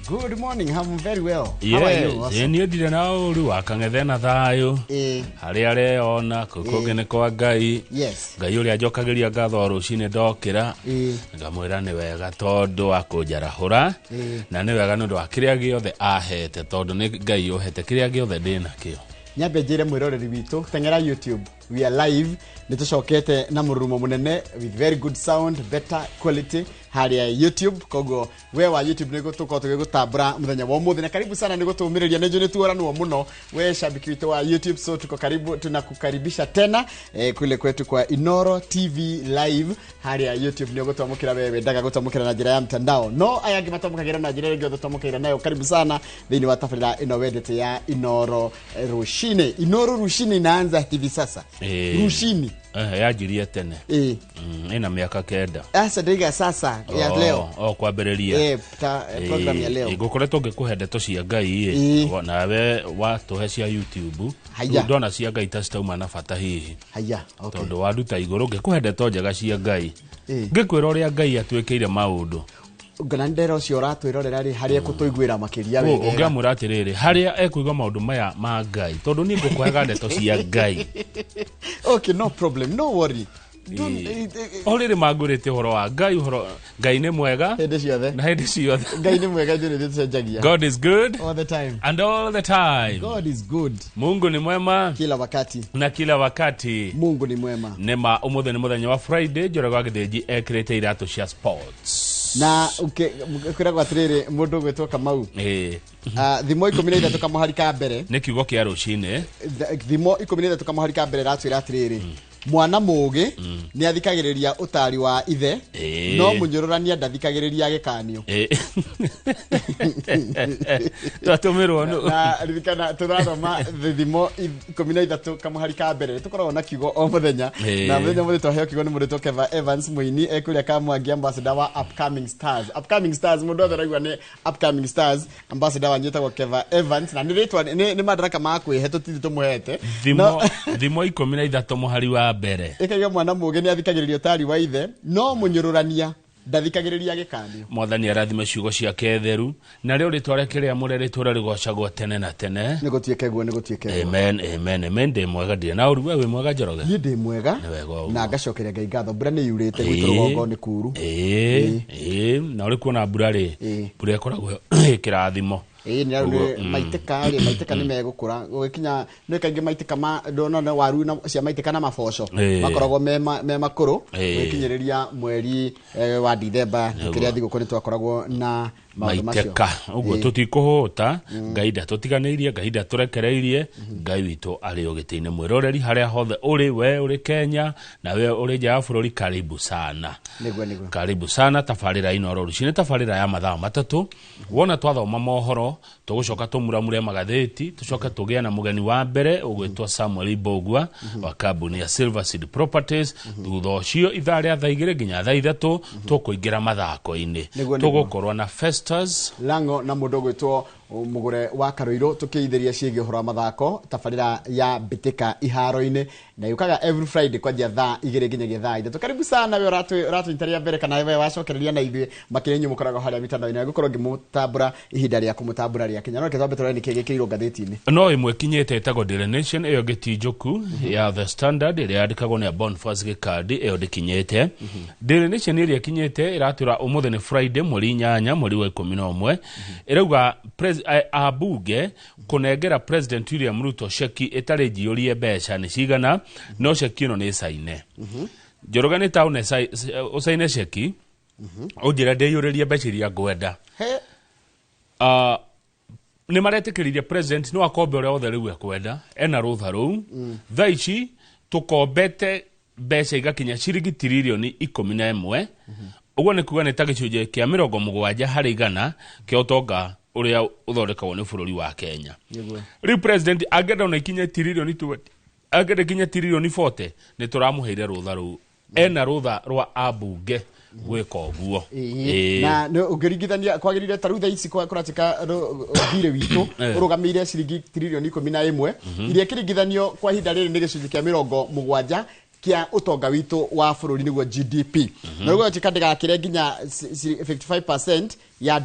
Good morning. I'm very well. How are you? Yes, Also? niĩ ndirĩ na ũru wakang'ethe na thayũ harĩa areyona kũu kũngĩ nĩ kwa Ngai. Ngai ũrĩa njokagĩria ngatho o rũcinĩ ndokĩra, ngamwĩra nĩ wega tondũ wa kũnjarahũra, na nĩ wega nĩ ũndũ wa kĩrĩa gĩothe ahete, tondũ nĩ Ngai ũhete kĩrĩa gĩothe ndĩ nakĩo. Nyambe njĩre mwĩroreri witũ, teng'era YouTube, we are live, nĩ tũcokete na mũrurumo mũnene with very good sound, better quality harĩa YouTube. Koguo we wa YouTube nĩ tũkorwo tũgĩgũtambũra mũthenya wa ũmũthĩ, na karibu sana nĩ gũtũmĩrĩria, nĩ njũĩ nĩ tuoranwo mũno we shabiki witũ wa YouTube, so tuko karibu, tunakukaribisha tena kule kwetu kwa Inoro TV live harĩa YouTube. Nĩ ũgũtwamũkĩra we wendaga gũtwamũkĩra na njĩra ya mtandao, no aya angĩ matwamũkagĩra na njĩra ĩrĩa ĩngĩ tũtwamũkagĩra nayo. Karibu sana thĩinĩ wa tabarĩra ĩno wendete ya Inoro Rushini. Inoro Rushini inaanza hivi sasa. Rushini. Yanjirie tene. Ĩna mĩaka 9. Asa ndaiga sasa ya leo. O kwambĩrĩria. Ta, program ya leo. Ngũkoretwo ngĩkũhe ndeto cia Ngai ĩ, nawe watũhe cia YouTube. Haya. Rĩu ndona cia Ngai ta citauma na bata hihi, Haya, okay. tondũ waruta igũrũ ngĩkũhe ndeto njega cia Ngai, ngĩkwĩra ũrĩa Ngai atwĩkĩire maũndũ. Ngana ndera ũcio ũratwĩrorera rĩ, harĩa ekũtũiguĩra makĩria wegega. Ũngĩamwĩra atĩrĩrĩ, harĩa ekũigua maũndũ maya ma Ngai, tondũ niĩ ngũkũhega ndeto cia Ngai. Okay, no problem, no worry. O rĩrĩ mangũrĩte ũhoro wa Ngai, ũhoro Ngai nĩ mwega hĩndĩ ciothe. Na hĩndĩ ciothe. Ngai nĩ mwega, ithuĩ nĩ tũcenjagia. God is good all the time and all the time. God is good. Mungu ni mwema kila wakati na kila wakati. Mungu ni mwema. Nĩ ma ũmũthĩ nĩ mũthenya wa Friday. Njoroge wa Gĩthĩnji ekĩrĩte iratũ cia sports. Na kwĩragwo atĩrĩrĩ, mũndũ ũgwĩtwo Kamau, Thimo 13 kamũhari ka mbere. Nĩ kiugo kĩa rũcinĩ. Thimo 13 kamũhari ka mbere ratwĩra atĩrĩrĩ, mwana mũũgĩ nĩ athikagĩrĩria ũtaari wa ithe, no mũnyũrũrania ndathikagĩrĩria gĩkanio. Twatũmĩrwo nũ? Na ririkana tũrathoma thimo 13 kamũhari ka mbere. Tũkoragwo na kiugo o mũthenya, na mũthenya mũthĩ twaheo kiugo nĩ mũndũ wĩtwo Keva Evans, mũini ekũrĩa Kamwangi, ambassador wa Upcoming Stars. Upcoming Stars, mũndũ othe araigua nĩ Upcoming Stars, ambassador wanyu wĩtagwo Keva Evans, na nĩ rĩtwa nĩ madaraka ma kwĩhe, tũtirĩ tũmũhete. Thimo 13 mũhari wa mbere. Ĩkaiga mwana mũũgĩ nĩ athikagĩrĩria ũtaari wa ithe, no mũnyũrũrania ndathikagĩrĩria gĩkanio. Mwathani arathime ciugo ciake theru, na rĩo rĩtwa rĩake rĩamũre rĩtũre rĩgocagwo tene na tene. Nĩ gũtuĩke guo, nĩ gũtuĩke guo. Amen, amen, amen. Ndĩ mwega, ndirĩ na ũru. We wĩ mwega, Njoroge? Niĩ ndĩ mwega. Nĩ wega ũguo. Na ngacokeria Ngai ngatho, mbura nĩ yurĩte gwitũ rũgongo nĩ kuru. Ĩĩ, na ũrĩ kuona mbura rĩ, mbura ĩkoragwo ĩ kĩrathimo. Ĩĩ, nĩ Ũguo, nĩ maitĩka rĩ, maitĩka nĩ megũkũra gũgĩkinya nĩ kaingĩ maitĩka ma ndona waru na cia maitĩka na maboco makoragwo me makũrũ gũgĩkinyĩrĩria mweri wa Dithemba, kĩrĩa thigũkũ nĩ twakoragwo na maũndũ macio. Maitĩka ũguo. Tũtikũhũta, Ngai ndatũtiganĩirie, Ngai ndatũrekereirie, Ngai witũ arĩ o gĩtĩ-inĩ. Mwĩroreri harĩa hothe ũrĩ, we ũrĩ Kenya na we ũrĩ nja ya bũrũri, karibu sana. Nĩguo. Karibu sana tabarĩra Inooro Rũcinĩ, tabarĩra ya mathaa 3. Wona twathoma mohoro, tũgũcoka tũmuramure magathĩti, tũcoke tũgĩe na mũgeni wa mbere ũgwĩtwo Samuel Mbogua wa kambuni ya Silver Seed Properties. Thutha ũcio ithaa rĩa thaa 2 nginya thaa 3 tũkũingĩra mathako-inĩ. Nĩguo. Tũgũkorwo na Festus Lango na mũndũ ũgwĩtwo Mũgũre wa Karũirũ, tũkĩithĩria ciĩgiĩ ũhoro wa mathako, tabarĩra ya mbĩtĩka iharo-inĩ, na yũkaga every Friday kwanjia thaa 2 nginyagia thaa 3. Karibu sana we ũratũnyita rĩa mbere kana we wacokereria na ithuĩ, makĩria inyuĩ mũkoragwo harĩa mitandao-inĩ, na ngũkorwo ngĩmũtambũra ihinda rĩa kũmũtambũra rĩa kinya. No reke twambe tũrore nĩkĩ gĩkĩrirwo ngathĩti-inĩ. No ĩmwe kinyĩte ĩtagwo Daily Nation, ĩyo ĩngĩ ti njũku ya The Standard ĩrĩa yandĩkagwo nĩ Boniface Gĩkandi, ĩyo ndĩkinyĩte. Daily Nation ĩrĩa ĩkinyĩte ĩratwĩra ũmũthĩ nĩ Friday, mweri 8 mweri wa 11. Ĩrauga ambunge kũnengera President William Ruto ceki ĩtarĩ njiyũrie mbeca nĩ cigana, no ceki ĩno nĩ caine. Njoroge, nĩ ta ũcaine ceki ũnjĩre ndĩiyũrĩrie mbeca iria ngwenda. He. Nĩ maretĩkĩririe president no akombe ũrĩa wothe rĩu ekwenda, ena rũtha rũu. Thaa ici tũkombete mbeca igakinya ciringi tiririoni 11. Ũguo nĩ kuga nĩ ta gĩcunjĩ kĩa 70% kĩa ũtonga ũrĩa ũthondekagwo nĩ bũrũri wa Kenya. Rĩu president angĩenda ona ikinye tiririoni 20, angĩenda ikinye tiririoni 40, nĩ tũramũheire rũtha rũu, ena rũtha rwa ambunge gwĩka ũguo. Na nĩ ũngĩringithania kwagĩrĩire ta rĩu thaa ici kũratuĩka thirĩ witũ ũrũgamĩire ciringi tiririoni 11, iria ĩkĩringithanio kwa ihinda rĩrĩ nĩ gĩcunjĩ kĩa 70. kia utonga witu wa bururi niguo GDP. Na rĩu gatuĩka ndĩgakĩre nginya 55% ya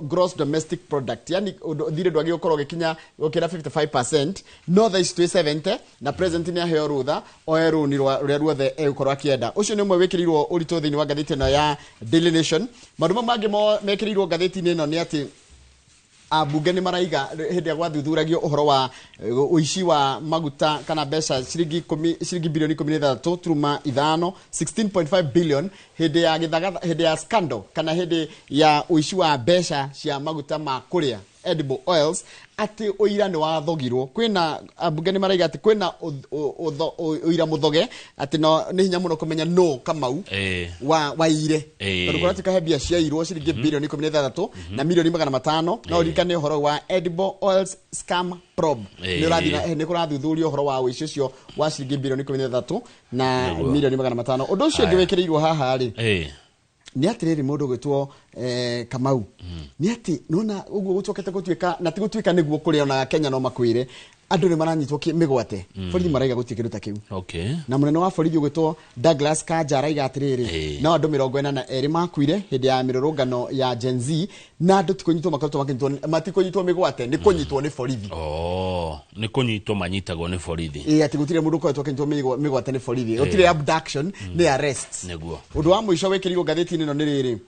gross domestic product, yani thirĩ ndwagĩrĩirwo gũkorwo ũgĩkinya gũkĩra 55%, no thaa ici twĩ 70 na president nĩ aheo rũtha oe rũni rũrĩa ruothe egũkorwo akĩenda. Ũcio nĩ ũmwe wĩkĩrĩirwo ũritũ thĩinĩ wa ngathĩti ĩno ya Daily Nation. Maũndũ mamwe mangĩ mekĩrĩirwo ngathĩti-inĩ ĩno nĩ atĩ ambunge nĩ maraiga hĩndĩ ĩrĩa gwathuthuragio ũhoro wa ũici wa maguta kana mbeca ciringi bilioni 16.5 16.5 billion hĩndĩ ya gĩthagatha, hĩndĩ ya scandal kana hĩndĩ ya ũici wa mbeca cia maguta ma kũrĩa edible oils, atĩ ũira nĩ wathogirwo. Kwĩna ambunge nĩ maraiga atĩ kwĩna ũira mũthoge atĩ no nĩ hinya mũno kũmenya no Kamau wa waire tondũ kũratuĩka he mbia ciairwo ciringi bilioni 16 na milioni 500. No ũririkane ũhoro wa edible oils scam probe nĩ ũrathiĩ nĩ kũrathuthurio ũhoro wa ũici ũcio wa ciringi bilioni 16 na milioni 500. Ũndũ ũcio ũngĩ wĩkĩrĩirwo haha rĩ nĩ atĩrĩrĩ mũndũ ũgwĩtwo Kamau nĩ atĩ nona ũguo gũcokete gũtuĩka na ti gũtuĩka nĩguo kũrĩa ona Kenya no makwĩre andũ nĩ maranyitwo mĩgwate. Borithi maraiga gũtirĩ kĩndũ ta kĩu. Na mũnene wa borithi ũgwĩtwo Douglas Kanja araiga atĩrĩrĩ no andũ 42 makuire hĩndĩ ya mĩrũrũngano ya Gen Z na andũ ti kũnyitwo makoretwo makĩnyitwo, matikũnyitwo mĩgwate, nĩ kũnyitwo nĩ borithi. Nĩ kũnyitwo manyitagwo nĩ borithi. Atĩ gũtirĩ mũndũ ũkoretwo akĩnyitwo mĩgwate nĩ borithi. Gũtirĩ abduction, nĩ arrests. Nĩguo. Ũndũ wa mũico wĩkĩrirwo ngathĩti-inĩ ĩno nĩ rĩrĩ,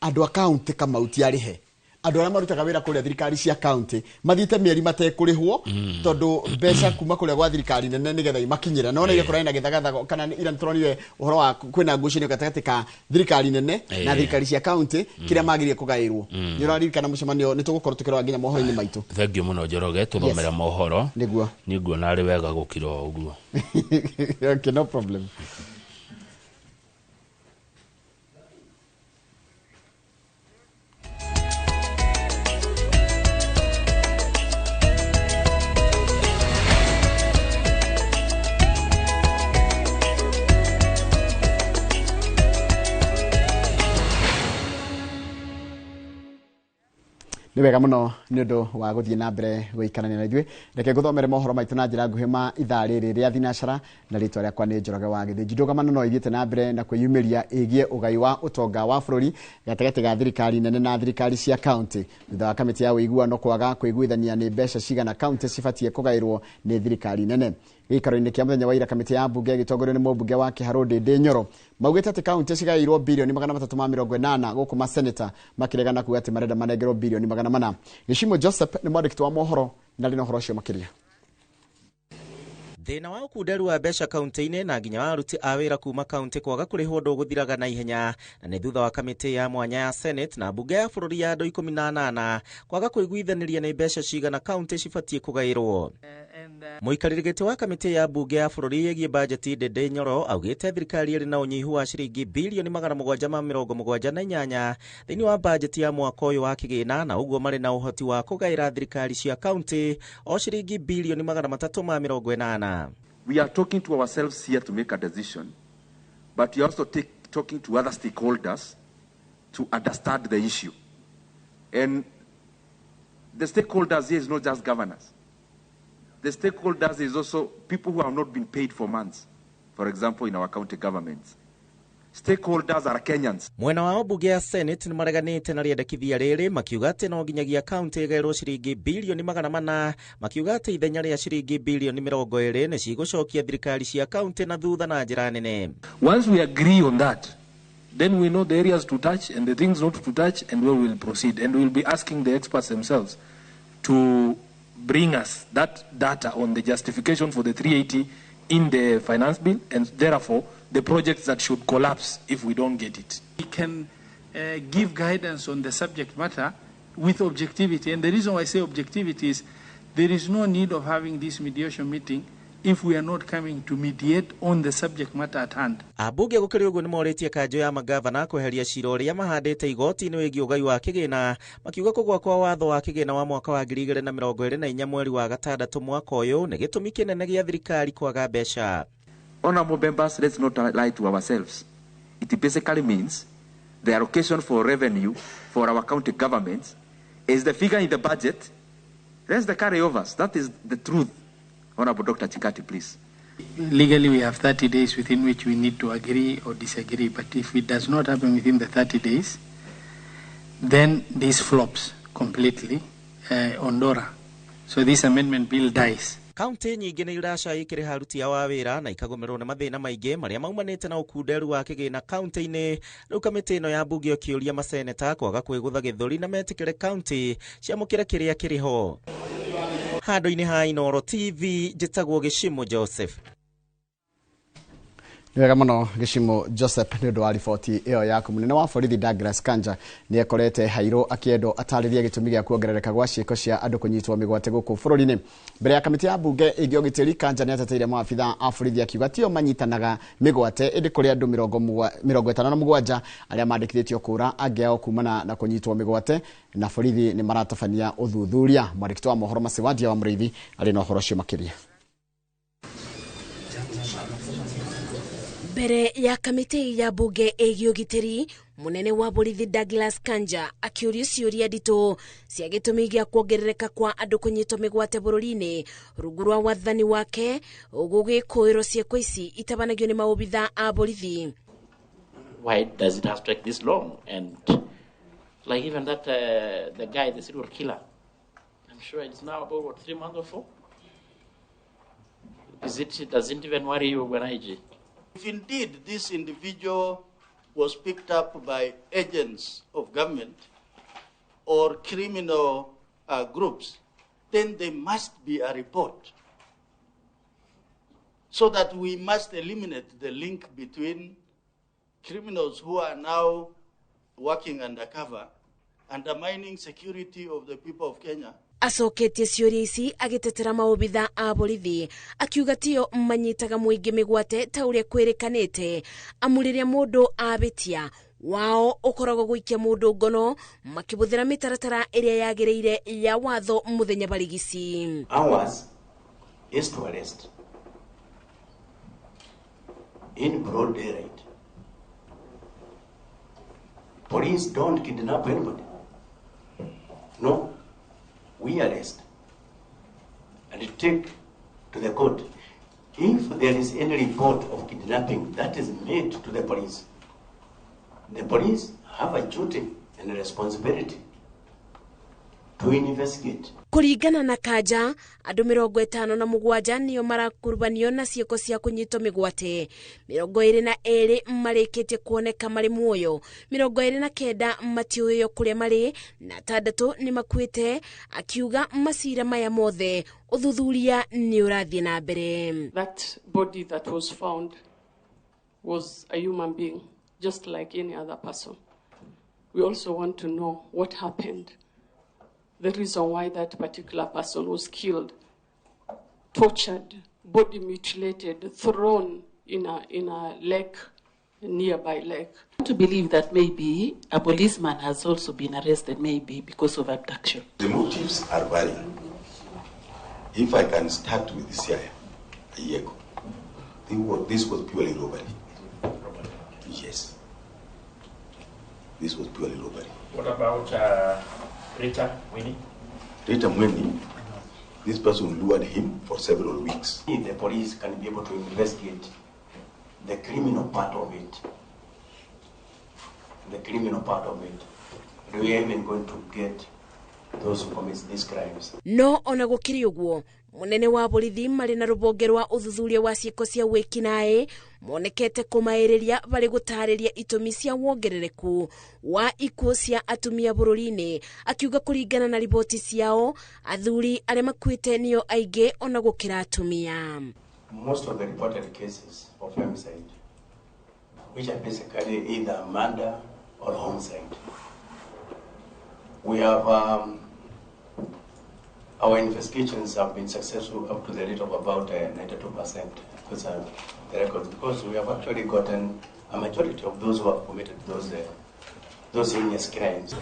andũ a kaunti Kamau ti arĩhe. Andũ arĩa marutaga wĩra kũrĩa thirikari cia kaunti mathiĩte mĩeri matekũrĩhwo tondũ mbeca kuma kũrĩa gwa thirikari nene nĩgetha imakinyĩre. No nĩ kũrarĩ na gĩthagathago kana ira nĩtũronire ũhoro wa kwĩna ngucanio gatagatĩ ka thirikari nene na thirikari cia kaunti kĩrĩa magĩrĩire kũgaĩrwo. Nĩ ũraririkana mũcemanio nĩ tũgũkorwo tũkĩrora nginya mohoro-inĩ maitũ. Thengiũ mũno Njoroge, tũthomere mohoro. Nĩguo. Niĩ nguona arĩ wega gũkira o ũguo. Okay, no problem. Nĩ wega mũno nĩ ũndũ wa gũthiĩ na mbere gũikarania na ithuĩ. Reke ngũthomere mohoro maitũ na njĩra nguhĩ ma ithaa rĩrĩ rĩa thinacara na rĩtwa rĩakwa nĩ Njoroge wa Gĩthĩnji. Ndũgamano no ithiĩte na mbere na kwĩyumĩria ĩgiĩ ũgai wa ũtonga wa bũrũri gatagatĩ ga thirikari nene na thirikari cia kaunti thutha wa kamĩtĩ ya ũiguano kwaga kũiguithania nĩ mbeca cigana kaunti cibatiĩ kũgaĩrwo nĩ thirikari nene. Gĩikaro-inĩ kĩa mũthenya wa ira kamĩtĩ ya mbunge ĩgĩtongorio nĩ mũmbunge wa Kĩharũ Ndĩndĩ Nyoro maugĩte atĩ kaunti cigaĩirwo bilioni 380 gũkũ maseneta makĩregana kuga atĩ marenda manengerwo bilioni 400. Gĩcimo Joseph nĩ mwandĩki wa mohoro na arĩ na ũhoro ũcio makĩria. Thĩna wa ũkunderu wa mbeca kaunti-inĩ na nginya wa aruti a wĩra kuma kaunti kwaga kũrĩhwo ndũgũthiraga na ihenya, na nĩ thutha wa kamĩtĩ ya mwanya ya Senate na mbunge ya bũrũri ya andũ 18 kwaga kũiguithanĩria nĩ mbeca cigana kaunti cibatiĩ kũgaĩrwo. Mũikarĩri gĩtĩ wa kamĩtĩ ya mbunge ya bũrũri ĩgiĩ bajeti Ndĩndĩ Nyoro augĩte thirikari ĩrĩ na ũnyihu wa ciringi bilioni 778 thĩinĩ wa bajeti ya mwaka ũyũ wa kĩgĩna, na ũguo marĩ na ũhoti wa kũgaĩra thirikari cia kaunti o ciringi bilioni 380. We are talking to ourselves here to make a decision, but we are also talking to other stakeholders to understand the issue. And the stakeholders here is not just governors. The stakeholders is also people who have not been paid for months, for example, in our county governments. Stakeholders are Kenyans. Mwena wa mbunge ya Senate nĩ mareganĩte na rĩendekithia rĩrĩ makiuga atĩ no nginyagia kaunti ĩgaĩrwo ciringi bilioni 400, makiuga atĩ ithenya rĩa ciringi bilioni 20 nĩ cigũcokia thirikari cia kaunti na thutha na njĩra nene. Once we agree on that, then we know the areas to touch and the things not to touch and where we will proceed. And we will be asking the experts themselves to bring us that data on the justification for the 380 in the finance bill and therefore the projects that should collapse if we don't get it. We can give guidance on the subject matter with objectivity, and the reason why I say objectivity is there is no need of having this mediation meeting if we are not coming to mediate on the subject matter at hand. Ambunge gũkĩrĩ ũguo nĩmorĩtie kanjũ ya magavana kweheria cira ũrĩa mahandĩte igoti-inĩ wĩgiĩ ũgai wa kĩgĩna, makiuga kũgũa kwa watho wa kĩgĩna wa mwaka wa 2024 mweri wa gatandatũ mwaka ũyũ nĩ gĩtũmi kĩnene gĩa thirikari kwaga mbeca. Honorable members, let's not lie to ourselves. It basically means the allocation for revenue for our county governments is the figure in the budget. That's the carryovers. That is the truth. Honorable Dr. Chikati, please. Legally, we have 30 days within which we need to agree or disagree. But if it does not happen within the 30 days, then this flops completely on Dora. So this amendment bill dies. Kaunti nyingĩ nĩ iracaya ikĩrĩha aruti ao a wĩra na ikagũmĩrwo nĩ mathĩna maingĩ marĩa maumanĩte na ũkunderu wa kĩgĩna kaunti-inĩ. Rĩu kamĩtĩ ĩno ya mbunge ĩkĩũria maseneta kwaga kwĩgũtha gĩthũri na metĩkĩre kaunti ciamũkĩre kĩrĩa kĩrĩ ho. Handũ-inĩ ha Inooro TV njĩtagwo Gĩcimo Joseph. Nĩ wega mũno Gĩcimo Joseph nĩ ũndũ wa riboti ĩyo yaku. Mũnene wa borithi Douglas Kanja nĩ ekorete hairũ akĩendwo atarĩrie gĩtũmi gĩa kuongerereka gwa ciĩko cia andũ kũnyitwo mĩgwate gũkũ bũrũri-inĩ. Mbere ya kamĩtĩ ya mbunge ĩngĩ ũgitĩri, Kanja nĩ ateteire maabitha a borithi akiuga tio manyitanaga mĩgwate ĩndĩ kũrĩ andũ 57 arĩa mandĩkithĩtio kũra angĩ ao kumana na kũnyitwo mĩgwate na borithi nĩ maratabania ũthuthuria. Mwandĩki wa mohoro Maciwandia wa Mũrĩithi arĩ na ũhoro ũcio makĩria. Mbere ya kamĩtĩ ya mbunge ĩgiĩ ũgitĩri, mũnene wa borithi Douglas Kanja akĩũrio ciũria nditũ cia gĩtũmi gĩa kuongerereka kwa andũ kũnyitwo mĩgwate bũrũri-inĩ rungu rwa wathani wake, gũgĩkũĩrwo ciĩko ici itabanagio nĩ maobitha a borithi. Why does it have to take this long? And like even that the guy, the serial killer, I'm sure it's now about what, 3 months or 4? Is it doesn't even worry you when IG? If indeed this individual was picked up by agents of government or criminal groups, then there must be a report so that we must eliminate the link between criminals who are now working undercover, undermining security of the people of Kenya. Acoketie ciũria ici agĩtetera maobitha a borithi akiuga tio manyitaga mũingĩ mĩgwate ta ũrĩa kwĩrĩkanĩte, amu rĩrĩa mũndũ abĩtia wao ũkoragwo gũikia mũndũ ngono makĩbũthĩra mĩtaratara ĩrĩa yagĩrĩire ya watho mũthenya barigici. Ours is to arrest in broad daylight. Police don't kidnap anybody. No. We arrest and take to the court. If there is any report of kidnapping that is made to the police have a duty and a responsibility to investigate. Kũringana na Kanja, andũ 57 nĩo marakurubanio na ciĩko cia kũnyitwo mĩgwate, 22 marĩkĩtie kuoneka marĩ muoyo, 29 matiũĩo kũrĩa marĩ na 6 nĩ makuĩte, akiuga macira maya mothe ũthuthuria nĩ ũrathiĩ na mbere. That body that was found was a human being, just like any other person. We also want to know what happened, the reason why that particular person was killed, tortured, body mutilated, thrown in a lake, a nearby lake. To believe that maybe a policeman has also been arrested, maybe because of abduction. The motives are varying. If I can start with the CIA, a year ago, this was purely robbery. Yes. This was purely robbery. What about Rita Mweni? Rita Mweni, this person lured him for several weeks. The police can be able to investigate the criminal part of it. The criminal part of it. We are even going to get those who commit these crimes. No ona gũkĩrĩ ũguo, mũnene wa borithi marĩ na rũbonge rwa ũthuthuria wa ciĩko cia wĩkinaĩ monekete kũmaĩrĩria barĩ gũtarĩria itũmi cia wongerereku wa ikuũ cia atumia bũrũri-inĩ, akiuga kũringana na riboti ciao athuri arĩa makuĩte nĩo aingĩ ona gũkĩra atumia. Most of the reported cases of femicide, which are basically either murder or homicide, we have our investigations have been successful up to the rate of about 92%. Those are the records, because we have actually gotten a majority of those who have committed those those heinous crimes.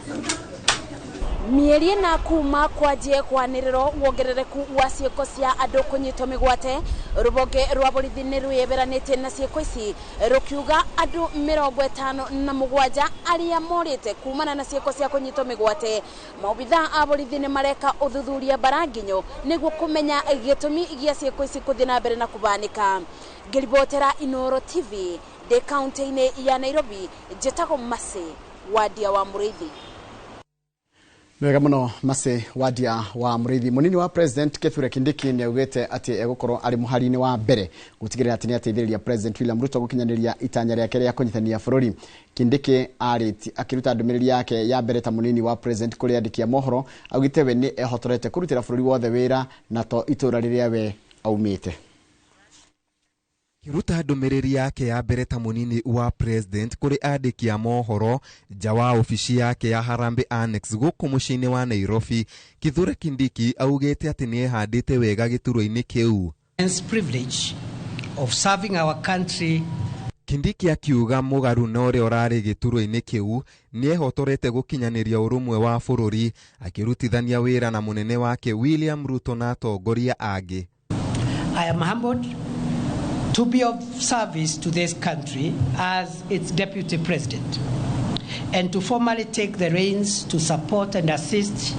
Mĩeri ĩna kuma kwanjie kwanĩrĩrwo wongerereku wa ciĩko cia andũ kũnyitwo mĩgwate, rũhonge rwa borithi nĩ rwĩyeberanĩtie na ciĩko ici rũkiuga andũ 57 arĩa morĩte kumana na ciĩko cia kũnyitwo mĩgwate. Maobithaa a borithi nĩ mareka ũthuthuria mbaranginyo nĩguo kũmenya gĩtũmi gĩa ciĩko ici gũthiĩ na mbere na kũbanĩka. Ngĩribotera Inooro TV ndĩ kaunti-inĩ ya Nairobi, njĩtagwo Mercy Wadia wa Mũrĩithi. Wega muno Mercy Wadia wa Mũrĩithi. Munini wa President Kithure Kindiki nĩ augĩte atĩ egũkorwo arĩ mũhari-inĩ wa mbere gũtigĩrĩra atĩ nĩ ateithĩrĩria President William Ruto gũkinyanĩria itanya rĩake rĩa kũnyitania bũrũri. Kindiki arĩti akĩruta ndũmĩrĩri yake ya mbere ta munini wa President kũrĩ andĩki a mohoro, augĩte we nĩ ehotorete kũrutĩra bũrũri wothe wĩra na to itũra rĩrĩa we aumĩte. Akĩruta ndũmĩrĩri yake ya mbere ta mũnini wa president kũrĩ andĩki a mohoro nja wa obici yake ya Harambee Annex gũkũ mũciĩ-inĩ wa Nairobi, Kithure Kindiki augĩte atĩ nĩ ehandĩte wega gĩturwa-inĩ kĩu. Privilege of serving our country. Kindiki akiuga mũgarũ na ũrĩa ũrarĩ gĩturwa-inĩ kĩu nĩ ehotorete gũkinyanĩria ũrũmwe wa bũrũri akĩrutithania wĩra na mũnene wake William Ruto na atongoria angĩ. I am humbled to be of service to this country as its deputy president and to formally take the reins to support and assist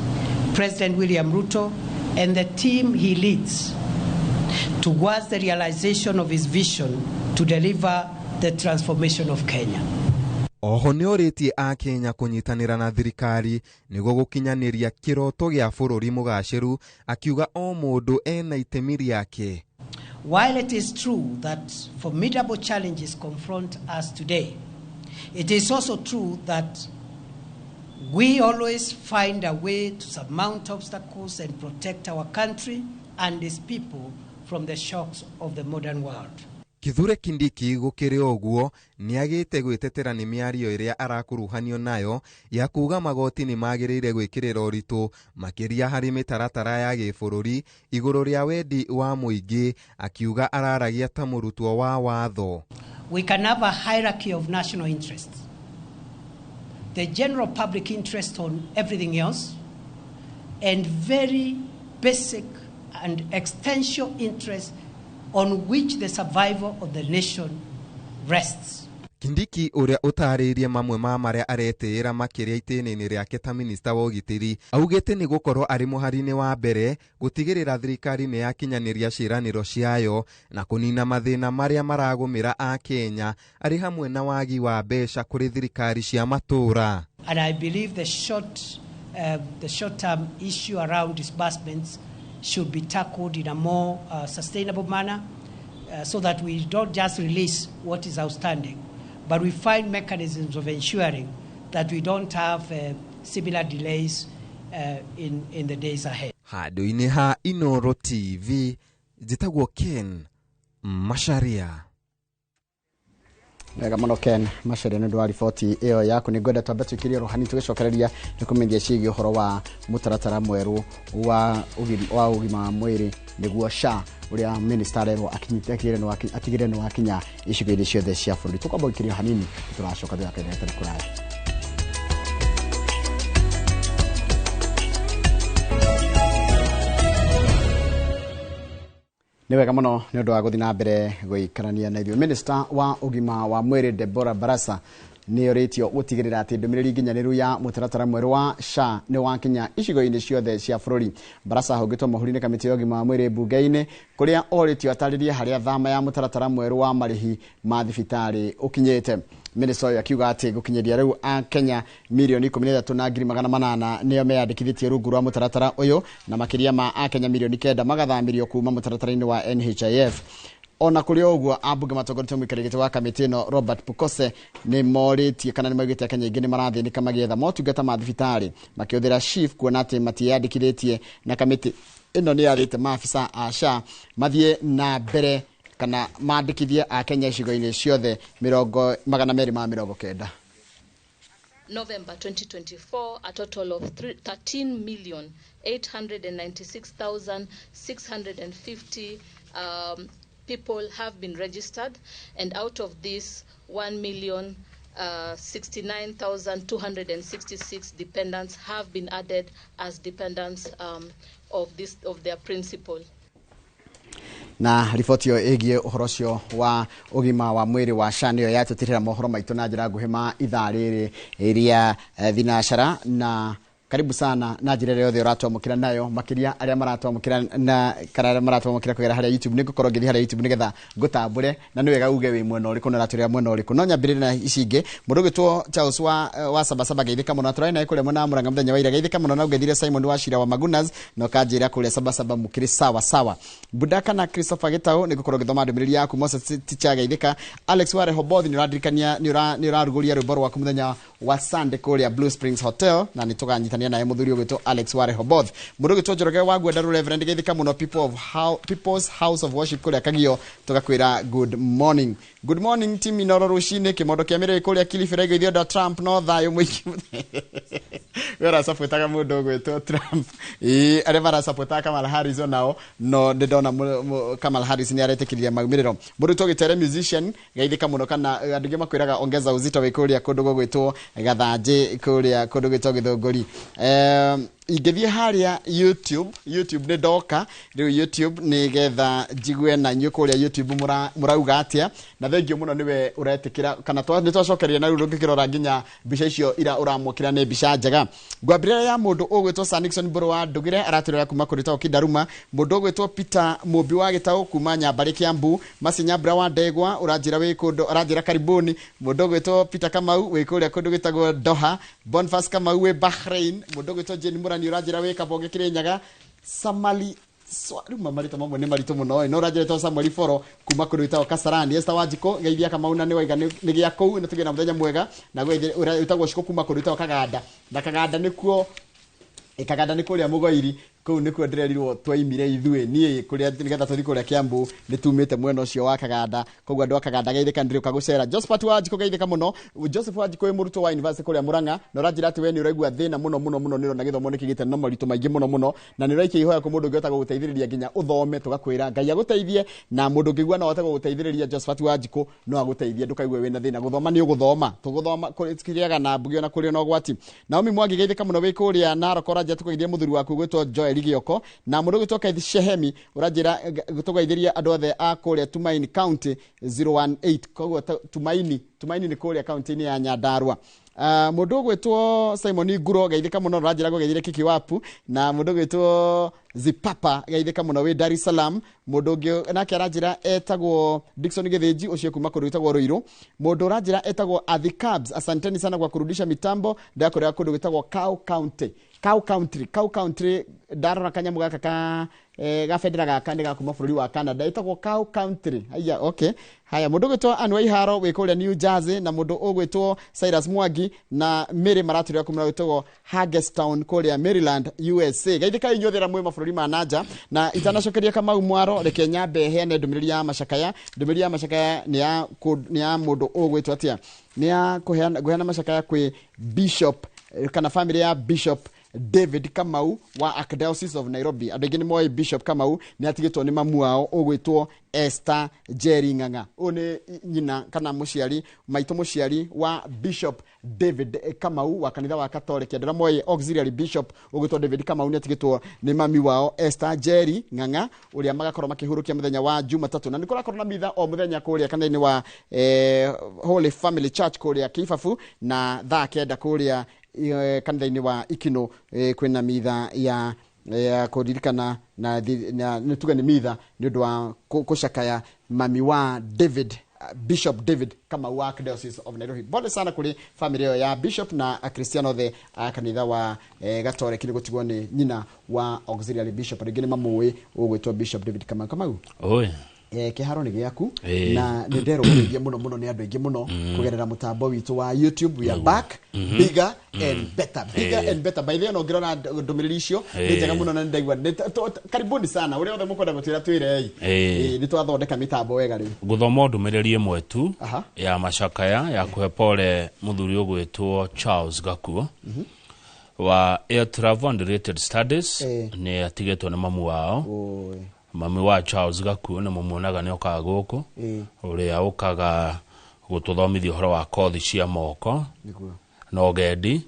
President William Ruto and the team he leads towards the realization of his vision to deliver the transformation of Kenya. Oho nĩ orĩtie a Kenya kũnyitanĩra na thirikari nĩguo gũkinyanĩria kĩroto gĩa bũrũri mũgacĩru, akiuga o mũndũ ena itemi rĩake. While it is true that formidable challenges confront us today, it is also true that we always find a way to surmount obstacles and protect our country and its people from the shocks of the modern world. Kithure Kindiki gũkĩrĩ ũguo nĩagĩte gwĩtetera nĩ mĩario ĩrĩa arakuruhanio nayo ya kuga magoti nĩ magĩrĩire gwĩkĩrĩra ũritũ makĩria harĩ mĩtaratara ya gĩbũrũri igũrũ rĩa wendi wa mũingĩ, akiuga araragia ta mũrutwo wa watho. We can have a hierarchy of national interests. The general public interest on everything else and very basic and existential interests on which the survival of the nation rests. Kindiki ũrĩa ũtarĩirie mamwe ma marĩa aretĩĩra makĩria itĩna-inĩ rĩake ta minista wa ũgitĩri augĩte nĩ gũkorwo arĩ mũhari-inĩ wa mbere gũtigĩrĩra thirikari nĩ yakinyanĩria ciĩranĩro ciayo na kũnina mathĩna marĩa maragũmĩra a Kenya arĩ hamwe na wagi wa mbeca kũrĩ thirikari cia matũũra. And I believe the short-term issue around disbursements should be tackled in a more sustainable manner so that we don't just release what is outstanding, but we find mechanisms of ensuring that we don't have similar delays in the days ahead. Handũ-inĩ ha Inooro TV, njĩtagwo Ken Macharia. Wega mũno Ken Macharia nĩ ũndũ wa riboti ĩyo yaku. Nĩ ngwenda twambe tũikĩrie rohani tũgĩcokereria nĩ kũmenyithia ciĩgiĩ ũhoro wa mũtaratara mwerũ wa ũgima wa mwĩrĩ nĩguo SHA ũrĩa minister arerwo atigĩrĩre nĩ wakinya icigo-inĩ ciothe cia bũrũri. Tũkwamba gũikĩria hanini tũracoka thutha wa kũraya. Nĩ wega mũno nĩ ũndũ wa gũthiĩ na mbere gũikarania na ithuĩ. Minister wa ũgima wa mwĩrĩ Deborah Barasa nĩ orĩtio gũtigĩrĩra atĩ ndũmĩrĩri nginyanĩru ya mũtaratara mwerũ wa SHA nĩ wakinya icigo-inĩ ciothe cia bũrũri. Barasa ahũngĩtwo mahũri nĩ kamĩtĩ ya ũgima wa mwĩrĩ mbunge-inĩ kũrĩa orĩtio atarĩrie harĩa thama ya mũtaratara mwerũ wa marĩhi ma thibitarĩ ũkinyĩte. Minister ũyũ akiuga atĩ gũkinyĩria rĩu a Kenya milioni 13,800 nĩo meyandĩkithĩtie rungu rwa mũtaratara ũyũ na makĩria ma a Kenya milioni 9 magathamĩrio kuma mũtaratara-inĩ wa NHIF. Ona kũrĩ ũguo ambunge matongoretio mũikarĩri gĩtĩ wa kamĩtĩ ĩno Robert Pukose nĩ morĩtie kana nĩ maugĩte Kenya aingĩ nĩ marathĩnĩka magĩetha motungata ma thibitarĩ makĩhũthĩra SHIF kuona atĩ matiĩyandĩkithĩtie, na kamĩtĩ ĩno nĩ yathĩte maabisa a SHA mathiĩ na mbere kana mandĩkithie a Kenya icigo-inĩ ciothe 290. November 2024, a total of 13,896,650 people have been registered, and out of this, 1 million 69,266 dependents have been added as dependents of their principal. Na riboti ĩyo ĩgiĩ ũhoro ũcio wa ũgima wa mwĩrĩ wa SHA nĩyo yatũtirĩra mohoro maitũ na njĩra nguhĩ ma ithaa rĩrĩ rĩa thinacara. Na karibu sana na njĩra ĩrĩa yothe ũratwamũkĩra nayo, makĩria arĩa maratwamũkĩra na kana arĩa maratwamũkĩra kũgerera harĩa YouTube. Nĩ ngũkorwo ngĩthiĩ harĩa YouTube nĩgetha ngũtambũre, na nĩ wega uge wĩ mwena ũrĩkũ na ũratũrĩra mwena ũrĩkũ. No nyambĩrĩre na ici ingĩ. Mũndũ ũgwĩtwo Charles wa Sabasaba, geithĩka mũno. Tũrarĩ nawe kũrĩa mwena wa Mũrang'a mũthenya wa ira, geithĩka mũno. Na ũngeithire Simon wa Cira wa Magunas na ũkanjĩra kũrĩa Sabasaba mũkĩrĩ sawa sawa. Budaka na Christopher Gitau, nĩ ngũkorwo ngĩthoma ndũmĩrĩri yaku. Moses Ticha, geithĩka. Alex wa Rehoboth, nĩ ũrandirikania nĩ ũrarugũria rwĩmbo rwaku mũthenya wa Sunday kũrĩa Blue Springs Hotel, na nĩ tũganyitania naye mũthuri ũgwĩtwo Alex wa Rehoboth. Mũndũ ũgwĩtwo Njoroge wa Ngwenda, Reverend, geithĩka mũno. People of How, People's House of Worship kũrĩa Kagio, tũgakwĩra good morning. Good morning team Inoro, rũcinĩ kĩmondo kĩa mĩrĩrĩ kũrĩa Kilifi raigwo ithuĩ Trump no thayũ mũingĩ. We ũracapotaga mũndũ ũgwĩtwo Trump? Ĩĩ, arĩa maracapotaga Kamala Harris onao no nĩ ndona Kamala Harris nĩ aretĩkĩria maumĩrĩro. Mũndũ ũgwĩtwo Gĩtere musician, geithĩka mũno. Kana andũ aingĩ makwĩraga ongeza uzito, wĩ kũrĩa kũndũ gũgwĩtwo Gathanjĩ, kũrĩa kũndũ gwĩtwo Gĩthũngũri. Ingĩthiĩ harĩa YouTube nĩ ndoka rĩu YouTube nĩgetha njigue na inyuĩ kũrĩa YouTube mũrauga atĩa. Na thengio mũno nĩwe ũretĩkĩra kana nĩ twacokeria na rĩu ndũngĩkĩrora nginya mbica icio ira ũramũkĩra nĩ mbica njega. Ngwambĩrĩra ya mũndũ ũgwĩtwo Sir Nixon Mbũrũ wa Ndũgĩre, aratũrĩra kuma kũrĩ tao Kindaruma. Mũndũ ũgwĩtwo Peter Mũmbi wa Gĩtaũ kuma Nyambarĩ, Kiambu. Masi Nyambura wa Ndegwa, ũranjĩra wĩ kũndũ, aranjĩra karibuni. Mũndũ ũgwĩtwo Peter Kamau wĩ kũrĩa kũndũ gwĩtagwo Doha. Boniface Kamau wĩ Bahrain. Mũndũ ũgwĩtwo Jane Mũrani, ũranjĩra wĩ Kabonge, Kĩrĩnyaga. Samali rĩu marĩtwa mamwe nĩ maritũ mũno ĩ, no ũranjĩra Samuel Foro kuma kũndũ gwĩtagwo Kasarani. Esther Wanjikũ, geithia Kamau na nĩ waiga nĩ gĩa kũu na tũgĩe na mũthenya mwega. Na wĩtagwo Cikũ kuma kũndũ gwĩtagwo Kaganda, na Kaganda nĩkuo Kaganda nĩ kũrĩa Mũgoiri, kũu nĩkuo ndĩrerirwo twaimire ithuĩ niĩ kũrĩa nĩgetha tũthiĩ kũrĩa Kiambu, nĩ tumĩte mwena ũcio wa Kaganda. Koguo andũ a Kaganda, geithĩka, nĩndĩrĩũka gũcera. Josephat Wanjikũ, geithĩka mũno. Joseph Wanjikũ wĩ mũrutwo wa university kũrĩa Mũrang'a, na ũranjĩra atĩ we nĩ ũraigua thĩna mũno mũno mũno, nĩ ũrona gĩthomo nĩ kĩgĩte na moritũ maingĩ mũno mũno, na nĩ ũraikia ihoya kwĩ mũndũ ũngĩhota gũgũteithĩrĩria nginya ũthome. Tũgakwĩra Ngai agũteithie, na mũndũ ũngĩigua no ahote gũgũteithĩrĩria, Josephat Wanjikũ no agũteithie. Ndũkaigue wĩna thĩna, gũthoma nĩ ũgũthoma, tũgũthoma kĩrĩaga na mbugi ona kũrĩ ona ũgwati. Naomi Mwangi, geithĩka mũno wĩ kũrĩa Narok, ũranjĩra tũgeithie mũthuri waku gwĩtwo Joel Gĩoko. Na mũndũ ũgwĩtwo Keith Shehemi, ũranjĩra tũgeithĩrie andũ othe a kũrĩa Tumaini County 018. Koguo Tumaini nĩ kũrĩa kaunti-inĩ ya Nyandarua. Mũndũ ũgwĩtwo Simon Nguro, geithĩka mũno, ũranjĩra ngũgeithĩrie Kiki Wapu. Na mũndũ ũgwĩtwo Zipapa, geithĩka mũno wĩ Dar es Salaam. Mũndũ ũngĩ nake aranjĩra etagwo Dickson Gĩthĩnji, ũcio kuma kũndũ gwĩtagwo Ruiru. Mũndũ ũranjĩra etagwo Athi Cabs, asanteni sana kwa kurudisha mitambo, ndakũrĩa kũndũ gwĩtagwo Cow County, Cow Country, Cow Country. Ndarora kanyamũ gaka ka gabendera gaka nĩ ga kuma bũrũri wa Canada, ĩtagwo Cow Country. Haya, okay, haya. Mũndũ ũgwĩtwo Anne Waiharo wĩ kũrĩa New Jersey, na mũndũ ũgwĩtwo Cyrus Mwangi na Mary maratũrĩra kuma gwĩtagwo Hagerstown kũrĩa Maryland, USA. Geithĩkai inyuothe arĩa mwĩ mabũrũri ma nanja. Na itanacokeria Kamau mwaro, reke nyambe heane ndũmĩrĩri ya macakaya. Ndũmĩrĩri ya macakaya nĩ ya mũndũ ũgwĩtwo atĩa, nĩ ya kũheana macakaya kwĩ Bishop kana family ya Bishop David Kamau wa Archdiocese of Nairobi. Andũ aingĩ nĩ moĩ Bishop Kamau nĩ atigĩtwo nĩ mamu wao ũgwĩtwo Esther Jerry Ng'ang'a. Ũyũ nĩ nyina kana mũciari maitũ, mũciari wa Bishop David Kamau wa kanitha wa Catholic. Andũ arĩa moĩ auxiliary bishop ũgwĩtwo David Kamau nĩ atigĩtwo nĩ mami wao Esther Jerry Ng'ang'a, ũrĩa magakorwo makĩhurũkia mũthenya wa Jumatatũ. Na nĩ kũrakorwo na mitha o mũthenya kũrĩa kanitha-inĩ wa Holy Family Church kũrĩa Kĩbabu, na thaa 9 kũrĩa kanitha-inĩ wa Ikino kwĩna mitha ya kũririkana na nĩ tuge nĩ mitha nĩ ũndũ wa kũcakaya mami wa David, Bishop David Kamau wa Archdiocese of Nairobi. Pole sana kũrĩ family ĩyo ya Bishop na Akristiano othe a kanitha wa Gatoreki nĩ gũtigwo nĩ nyina wa auxiliary bishop. Rĩngĩ nĩ mamũĩ ũgwĩtwo Bishop David Kamau. Kamau, Oi. Kĩharo nĩ gĩaku. Na nĩ nderwo ũgeithie mũno mũno nĩ andũ aingĩ mũno kũgerera mũtambo witũ wa YouTube. We are back, bigger and better, bigger and better. By the way, no ngĩrora ndũmĩrĩri icio nĩ njega mũno na nĩ ndaigua karibuni sana. Ũrĩa othe mũkwenda gũtwĩra, twĩrei. Nĩ twathondeka mĩtambo wega rĩu. Gũthoma ndũmĩrĩri ĩmwe tu ya macakaya ya kũhe pole mũthuri ũgwĩtwo Charles Gakuo wa Air Travel and Related Studies. Nĩ atigĩtwo nĩ mamu wao. Oi. Mami wa Charles Gakuo nĩ mũmuonaga nĩ okaga gũkũ, ũrĩa ũkaga Gũtũthomithia ũhoro wa kothi cia moko Nĩguo. Na ũgendi.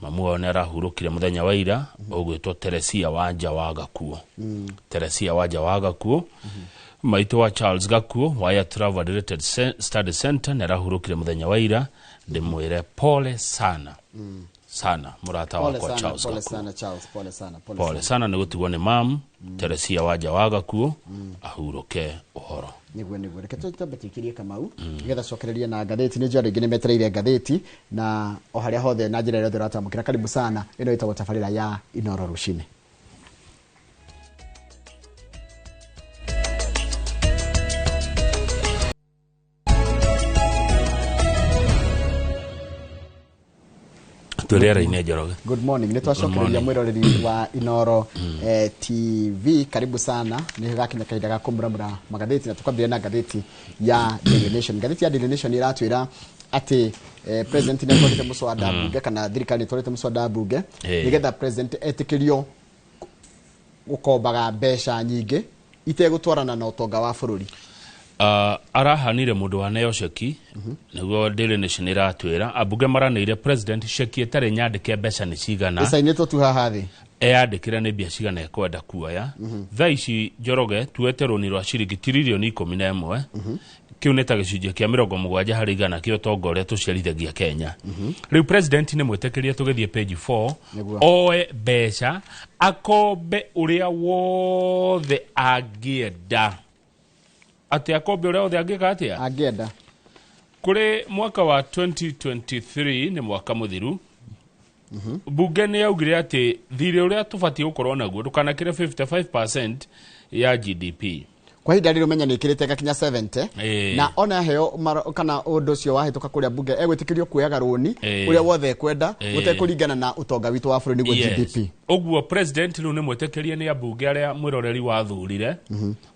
Mamu wao nĩ arahurũkire mũthenya wa ira, ũgwĩtwo Teresia Wanja wa Gakuo. Teresia Wanja wa Gakuo, maitũ wa Charles Gakuo wa Air Travel Related Study Center, nĩ arahurũkire mũthenya wa ira. Ndĩmwĩre pole sana sana, mũrata Pole wakwa sana, Charles pole Gakuo. sana Charles, pole sana, pole Pole sana. sana nĩ gũtigwo nĩ mam Teresia Wanja wa Gakuo, ahurũke ũhoro. Niguo, reke twambe tuikirie Kamau nigetha cokererie na ngathĩti. Nĩ njũĩ andũ aingĩ nĩ metereire ngathĩti na o harĩa hothe na njĩra ĩrĩa yothe ũratwamũkĩra, karibu sana. Ĩno ĩtagwo tabarĩra ya Inoro Rũcinĩ. Twĩ rĩera-inĩ, Njoroge. Good morning. Nĩ twacokereria Morning. mwĩroreri wa Inoro TV, karibu sana. Nĩ gakinya kahinda ga kũmuramura magathĩti na tũkwambĩrĩria na ngathĩti ya Daily Nation. Ngathĩti ya Daily Nation ĩratwĩra atĩ president nĩ atwarĩte mũswada bunge, kana thirikari nĩ ĩtwarĩte mũswada bunge nĩgetha president etĩkĩrio gũkombaga mbeca nyingĩ itegũtwarana na ũtonga wa bũrũri. Arahanire mũndũ waneo ceki. Nĩguo Daily Nation ĩratwĩra ambunge maranĩire president ceki ĩtarĩ nyandĩke mbeca nĩ cigana. Ĩcainĩtwo tu haha thĩ. Eyandĩkĩre nĩ mbia cigana ekwenda kuoya. Thaa ici, Njoroge, tuete rũni rwa ciringi tiririoni 11. Kĩu nĩ ta gĩcunjĩ kĩa 70% kĩa ũtonga ũrĩa tũciarithagia Kenya. Rĩu president nĩ mwĩtĩkĩrie, tũgĩthiĩ page 4. Nĩguo. Oe mbeca akombe ũrĩa wothe angĩenda. Atĩ akombe ũrĩa wothe angĩka atĩa? Angĩenda. Kũrĩ mwaka wa 2023, nĩ mwaka mũthiru, bunge nĩ yaugire atĩ thirĩ ũrĩa tũbatiĩ gũkorwo naguo ndũkanakĩre 55% ya GDP. Kwa ihinda rĩrĩ ũmenya nĩ ĩkĩrĩte ĩgakinya 70. Na ona heo kana ũndũ ũcio wahĩtũka kũrĩa bunge, egwĩtĩkĩrio kuoyaga rũni ũrĩa wothe ekwenda gũtekũringana na ũtonga witũ wa bũrũri, nĩguo GDP. Ũguo president rĩu nĩ mwĩtĩkĩrie nĩ ambunge arĩa mwĩroreri wathurire.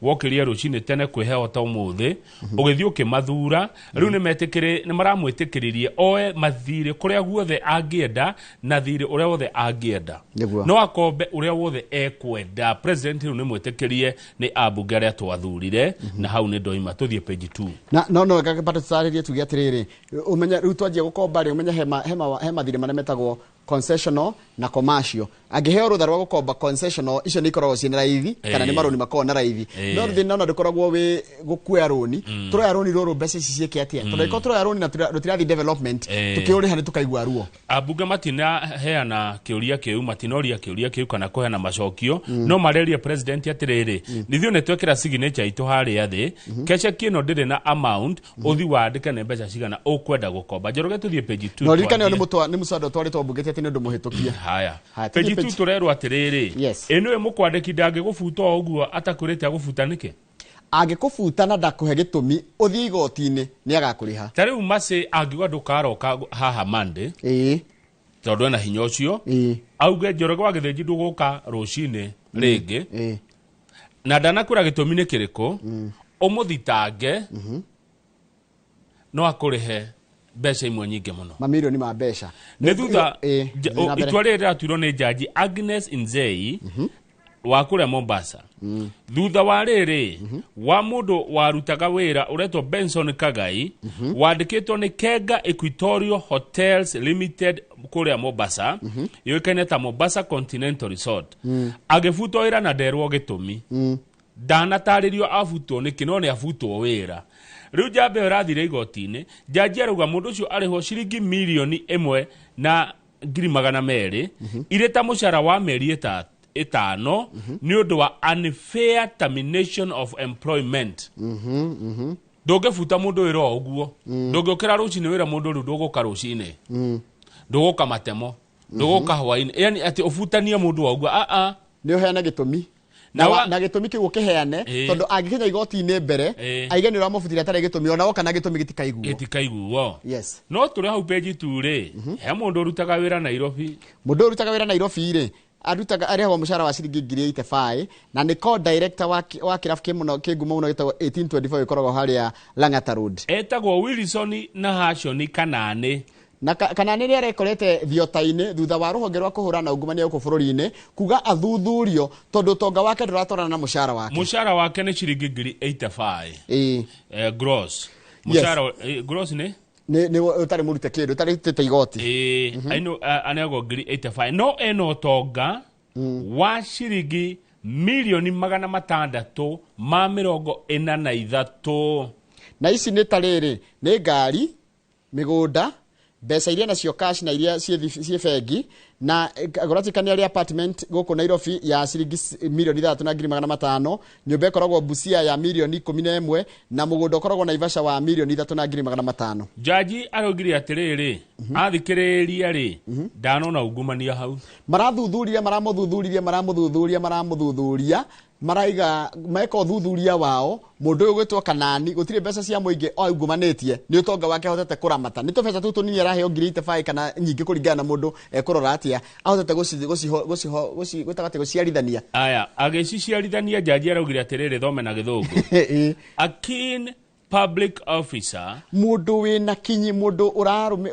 Wokĩrie rũcinĩ tene kwĩheo ta ũmũthĩ, ũgĩthiĩ ũkĩmathura, rĩu nĩ maramwĩtĩkĩririe oe mathirĩ kũrĩa guothe angĩenda na thirĩ ũrĩa wothe angĩenda. No akombe ũrĩa wothe ekwenda. President rĩu nĩ mwĩtĩkĩrie nĩ ambunge arĩa twathurire. Na hau nĩ ndoima, tũthiĩ page 2. Na no bado tũtarĩrie, tuge atĩrĩrĩ, ũmenye rĩu twanjia gũkomba rĩ, ũmenye he mathirĩ marĩa metagwo concessional na commercial. Angĩheo rũtha rwa gũkomba concessional, icio nĩ ikoragwo ciĩna raithi kana nĩ marũni makoragwo na raithi. No thĩna ona ndũkoragwo wĩ gũkuoya rũni. Tũroya rũni rũrũ, mbeca ici ciĩke atĩa? Tondũ angĩkorwo tũroya rũni na rũtirathiĩ development, tũkĩũrĩha nĩ tũkaigua ruo. Ambunge matinaheana kĩũria kĩu, matinoria kĩũria kĩu kana kũheana macokio. No marerie president atĩrĩrĩ, ithuĩ nĩ twekĩra signature itũ harĩa thĩ, keceki ĩno ndĩrĩ na amount, ũthi wandĩke nĩ mbeca cigana ũkwenda gũkomba. Njoroge, tũthiĩ page 2. Na ũririkane ũyũ nĩ mũswada ũtwarĩtwo mbunge, ti atĩ nĩ ũndũ mũhĩtũkie. Haya. Haya, page tũthiĩ 2. Tũrerwo atĩrĩrĩ, ĩnĩwe mũkwandĩki ndangĩgũbuta o ũguo atakwĩrĩte agũbuta nĩkĩ. Angĩkũbuta na ndakũhe gĩtũmi, ũthiĩ igoti-inĩ, nĩ agakũrĩha. Ta rĩu macĩ angiuga ndũkaroka haha Monday, tondũ ena hinya ũcio, auge Njoroge wa Gĩthĩnji ndũgũka rũcinĩ rĩngĩ, na ndanakwĩra gĩtũmi nĩ kĩrĩkũ, ũmũthitange, no akũrĩhe mbeca imwe nyingĩ mũno. Mamirioni ma mbeca. Nĩ thutha Thiĩ na mbere. Itua rĩrĩ rĩratuirwo nĩ jaji Agnes Nzei wa kũrĩa Mombasa, thutha wa rĩrĩ wa mũndũ warutaga wĩra ũretwo Benson Kagai, wandĩkĩtwo nĩ Kenga Equatorial Hotels Limited kũrĩa Mombasa, yũĩkaine ta Mombasa Continental Resort, agĩbutwo wĩra na nderwo gĩtũmi. Ndanatarĩrio abutwo nĩkĩ, no nĩ abutwo wĩra. Rĩu njamba ĩyo ĩrathire igoti-inĩ. Jaji arauga mũndũ ũcio arĩhwo ciringi 1,200,000 irĩ ta mũcara wa mĩeri 5 nĩ ũndũ wa unfair termination of employment. Ndũngĩbuta mũndũ wĩra o ũguo. Ndũngĩũkĩra rũcinĩ wĩra mũndũ rĩu ndũgũka rũcinĩ, ndũgũka matemo, ndũgũka hwainĩ, yani atĩ ũbutanie mũndũ o ũguo aa. Nĩ ũheane gĩtũmi Na na gĩtũmi kĩu ũkĩheane, tondũ angĩkinya igoti-inĩ mbere aige nĩ ũramũbutire atarĩ gĩtũmi, ona woka na gĩtũmi gĩtikaiguo. Gĩtikaiguo. Yes. No tũrĩ hau page 2 rĩ, he mũndũ ũrutaga wĩra Nairobi. Mũndũ ũyũ ũrutaga wĩra Nairobi rĩ, arutaga, arĩhagwo mũcara wa ciringi 85,000 na nĩ co-director wa kĩrabu kĩ mũno kĩ ngumo mũno gĩtagwo 1824, gĩkoragwo harĩa Lang'ata Road. Etagwo Wilson na Hashoni Kanani. Na Kanani nĩ arekorete thiota-inĩ thutha wa rũhonge rwa kũhũrana na ungumania gũkũ bũrũri-inĩ kuga athuthurio, tondũ ũtonga wake ndũratwarana na mũcara wake. Mũcara wake nĩ ciringi 85,000 gross. Mũcara gross nĩ Nĩ ũtarĩ mũrute kĩndũ, ũtarĩ igoti. Ĩĩ, aneagwo ngiri 85, no ena ũtonga wa ciringi milioni 643. Na ici nĩ ta rĩrĩ, nĩ ngari, mĩgũnda, mbeca iria nacio cash na iria ciĩ bengi, na agũratikania arĩ apartment gũkũ Nairobi ya ciringi milioni 6,500,000, nyũmba ĩkoragwo Busia ya milioni 11, na mũgũnda ũkoragwo Naivasha wa milioni 3,500,000. Jaji araugire atĩrĩrĩ, athikĩrĩria rĩ, ndanona ungumania hau. Marathuthuria, maramũthuthuria, maramũthuthuria, maramũthuthuria, maraiga meka ũthuthuria wao, mũndũ ũyũ gwĩtwo Kanani gũtirĩ mbeca cia mũingĩ aungumanĩtie, nĩ ũtonga wake ahotete kũramata, nĩ tũbeca tũu tũnini araheo ngiri 85 kana nyingĩ kũringana na mũndũ ekũrora atĩa, ahotete gũciarithania. Aya, agĩciciarithania jaji araugire atĩrĩrĩ, thome na gĩthũngũ. A keen public officer, mũndũ wĩna kinyi, mũndũ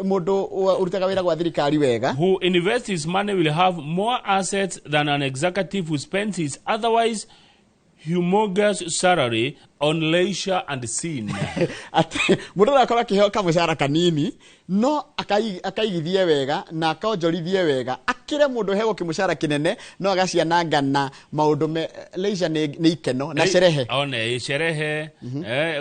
mũndũ ũrutaga wĩra gwa thirikari wega, who invests his money will have more assets than an executive who spends his otherwise humongous salary on leisure and sin. Mũndũ arakorwo akĩheo kamũcara kanini, no akaigithie wega na akonjorithie wega, akĩre mũndũ heagwo kĩmũcara kĩnene no agaciananga na maũndũ me leisure, nĩ ikeno na sherehe. One sherehe,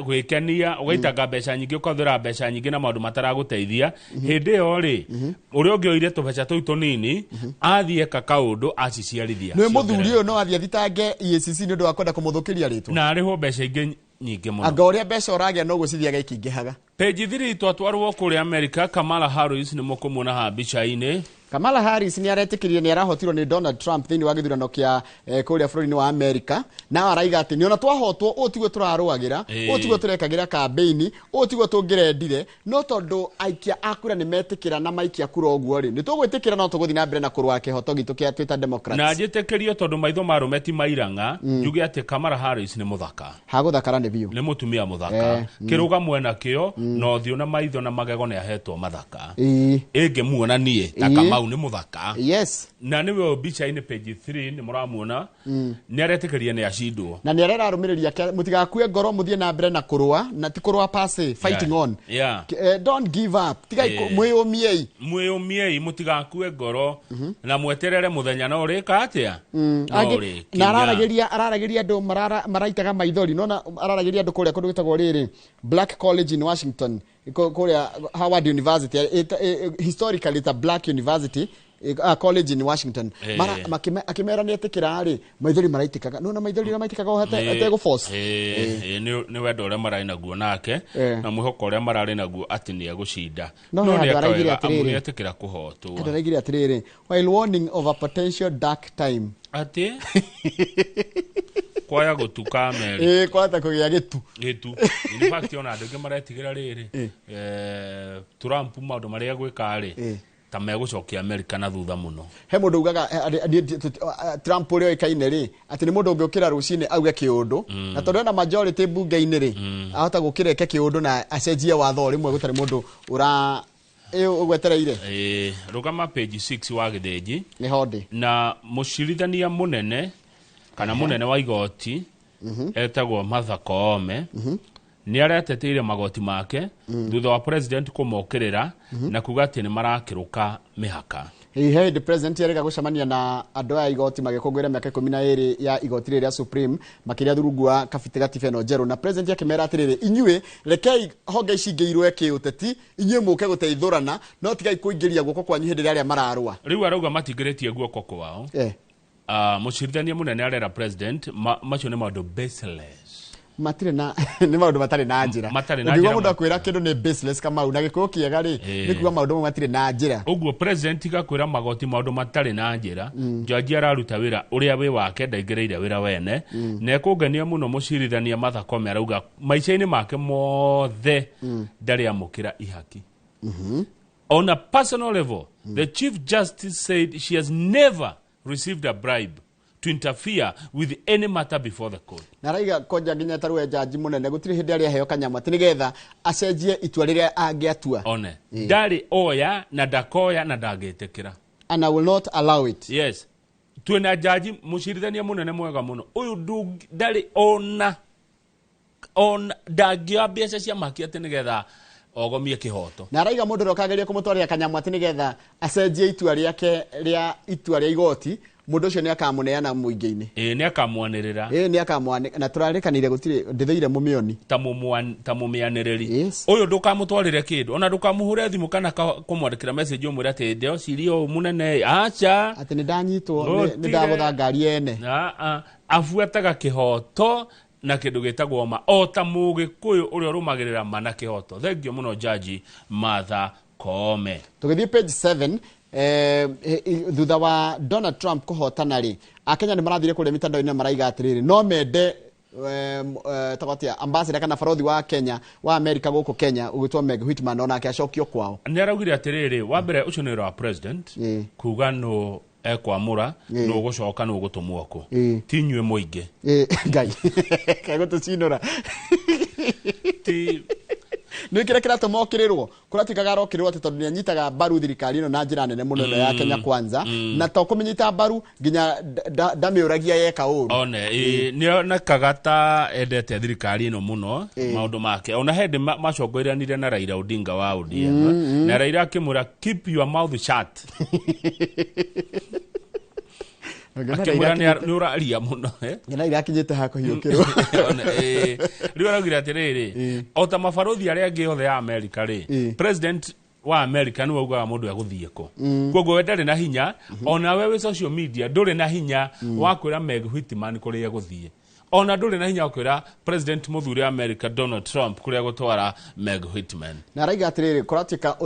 gwĩkenia, ũgaitanga mbeca nyingĩ, ũkahũthĩra mbeca nyingĩ na maũndũ mataragũteithia. Hĩndĩ ĩyo rĩ, ũrĩa ũngĩ oire tũbeca tũu tũnini athiĩ eka kaũndũ aciciarithia. Nĩ mũthuri ũyũ no athiĩ athitange EACC nĩ ũndũ wa kwenda kũmũthũkĩria rĩtwa, na arĩhwo mbeca ingĩ nyingĩ mũno. Anga ũrĩa mbeca ũragĩa no gũcithiaga ikĩingĩhaga. Page 3 twatwarwo kũrĩa America, Kamala Harris nĩ mũkũmuona haha mbica-inĩ. Kamala Harris nĩ aretĩkĩrire nĩ arahotirwo nĩ Donald Trump thĩinĩ wa gĩthurano kĩa kũrĩa bũrũri-inĩ wa America, na araiga atĩ nĩ ona twahotwo, ũũ tiguo tũrarũagĩra, ũũ tiguo tũrekagĩra kambĩini, ũũ tiguo tũngĩrendire, no tondũ aikia a kura nĩ metĩkĩra na maikia kura ũguo rĩ, nĩ tũgwĩtĩkĩra no tũgũthiĩ na mbere na kũrũa kĩhoto gitũ kĩa twĩta Democrats. Na njĩtĩkĩrio tondũ maitho ma arũme ti mairang'a, njuge atĩ Kamala Harris nĩ mũthaka. Hagũthakara nĩ biũ. Nĩ mũtumia mũthaka. Kĩrũgamo ena kĩo, na ũthiũ na maitho na magego nĩ ahetwo mathaka. Ĩngĩmuona niĩ ta Kamau nĩ mũthaka. Yes. Na nĩwe mbica-inĩ page 3 nĩ mũramuona, nĩ aretĩkĩria nĩ acindwo. Na nĩ arera arũmĩrĩri ake mũtigakue ngoro, mũthiĩ na mbere na kũrũa, na ti kũrũa pase, fighting on. Don't give up. Tigai mwĩyũmiei. Mwĩyũmiei, mũtigakue ngoro, na mweterere mũthenya no ũrĩka atĩa? Na araragĩria andũ maraitaga maithori, nona araragĩria andũ kũrĩa kũndũ gwĩtagwo rĩrĩ Black College in Washington, kũrĩa Howard University, historically it's a black university, college in Washington. Akĩmera nĩ etĩkĩra rĩ, maithori maraitĩkaga, nona maithori maraitĩkaga ategũ force. Nĩ wendo ũrĩa mararĩ naguo nake, na mwĩhoko ũrĩa mararĩ naguo atĩ nĩ egũcinda. No nĩ araigire atĩrĩrĩ, nĩ etĩkĩra kũhotwo. Andũ araigire atĩrĩrĩ, while warning of a potential dark time. Atĩ kwaya gũtuka Amerika. Kwata kũgĩa gĩtu. Gĩtu. In fact ona andũ aingĩ maretigĩra rĩrĩ, Trump maũndũ marĩa egwĩka rĩ, ta megũcokia Amerika na thutha mũno. He mũndũ ugaga Trump ũrĩa oĩkaine rĩ, atĩ nĩ mũndũ ũngĩũkĩra rũcinĩ auge kĩũndũ, na tondũ ena majority mbunge-inĩ rĩ, ahota gũkĩra eke kĩũndũ na acenjie watho rĩmwe gũtarĩ mũndũ ũra ũgwetereire. Rũgama page 6 wa Gĩthĩnji. Nĩ hondĩ. Na mũcirithania mũnene kana mũnene wa igoti etagwo Martha Koome, nĩ areteteire magoti make thutha wa president kũmokĩrĩra na kuga atĩ nĩ marakĩrũka mĩhaka. He hĩndĩ president yarĩga gũcemania na andũ aya igoti magĩkũngũĩra mĩaka 12 ya igoti rĩrĩa Supreme, makĩria rungu wa kabiti gatiba ĩno njerũ, na president akĩmera atĩrĩrĩ, inyuĩ rekei honge ici ingĩ irũe kĩũteti, inyuĩ mũke gũteithũrana, no tigai kũingĩria guoko kwanyu hĩndĩ ĩrĩa arĩa mararũa. Rĩu arauga matingĩrĩtie guoko kwao. Mũcirithania mũnene arera president macio nĩ maũndũ baseless. Matirĩ na nĩ maũndũ matarĩ na njĩra. Ũngĩigua mũndũ akwĩra kĩndũ nĩ baseless Kamau, na gĩkũyũ kĩega rĩ, nĩ kuga maũndũ mamwe matirĩ na njĩra. Ũguo president gakwĩra magoti maũndũ matarĩ na njĩra, jaji araruta wĩra ũrĩa wĩ wake, ndaingĩrĩire wĩra wene. Na ekũngenia mũno mũcirithania Martha Koome arauga maica-inĩ make mothe ndarĩ amũkĩra ihaki. On a personal level, the Chief Justice said she has never received a bribe to interfere with any matter before the court. Na raiga konja nginya taruwe jaji munene gutiri hindi aria heo kanyamũ ati nigetha acenjie itua riria angiatua. One ndari oya na ndakoya na ndangĩtĩkĩra. And I will not allow it. Yes. Twina jaji mucirithania munene mwega muno uyu ndari ona On ndangĩoya mbeca cia mahaki atĩ nĩgetha ogomie kĩhoto. Na araiga mũndũ ũrĩa ũkageria kũmũtwarĩra kanyamũ atĩ nĩgetha acenjie itua rĩake rĩa itua rĩa igoti, mũndũ ũcio nĩ akamũneana mũingĩ-inĩ. Ĩĩ, nĩ akamwanĩrĩra. Ĩĩ, nĩ akamwane na tũrarĩkanĩire gũtirĩ ndĩthũire mũmĩoni. Ta mũmĩanĩrĩri ũyũ, ndũkamũtwarĩre kĩndũ, ona ndũkamũhũre thimũ kana kũmwandĩkĩra message ũmwĩre atĩ ndĩociria ũũ mũnene, aca. Atĩ nĩ ndanyitwo, nĩ ndagũtha ngari ene. Abuataga kĩhoto na kĩndũ gĩtagwo ma, o ta mũgĩkũyũ ũrĩa ũrũmagĩrĩra ma na kĩhoto. Thengio mũno, Jaji Martha Koome. Tũgĩthiĩ page 7, thutha wa Donald Trump kũhotana rĩ, akenya nĩ marathire kũrĩa mitandao-inĩ na maraiga atĩrĩrĩ, no mende tagwatia ambassador kana barothi wa Kenya wa America gũkũ Kenya ũgĩtwo Meg Whitman onake acokio kwao. Nĩ araugire atĩrĩrĩ, wa mbere ũcio nĩ wĩra wa president kuga nũ ekwamũra, nũ ũgũcoka, nũ ũgũtũmwo kũ, ti inyuĩ mũingĩ. Ngai kegũtũcinũra. Ti nä kä rä a kä ratå ma okä rä rwo kå ratuä arokä rä rwo atä tondå nä anyitaga mbaru thirikari ĩno na njĩra nene mũno ĩno ya Kenya Kwanza, na to kå mä nyita mbaru nginya ndamä å ragia yeka å ru. One nĩ onekaga ta endete thirikari ĩno mũno. Maũndũ make ona hĩndĩ macongoiranire na Raila Odinga wa ODM, na Raila akĩmwĩra, "Keep your mouth shut." Akĩmwĩra nĩ ũraria mũno, eh? Ngena irakinyĩte hakũhiũkĩrwo. One, rĩu araugire atĩrĩrĩ, o ta mabarũthi arĩa angĩ othe a Amerika rĩ, president wa America nĩwe ugaga mũndũ egũthiĩ kũ. Koguo we ndarĩ na hinya, onawe wĩ social media ndũrĩ na hinya wa kwĩra Meg Whitman kũrĩa egũthiĩ, ona ndũrĩ na hinya wa kwĩra president mũthuri wa America Donald Trump kũrĩa egũtwara Meg Whitman. Na araiga atĩrĩrĩ, kũratuĩka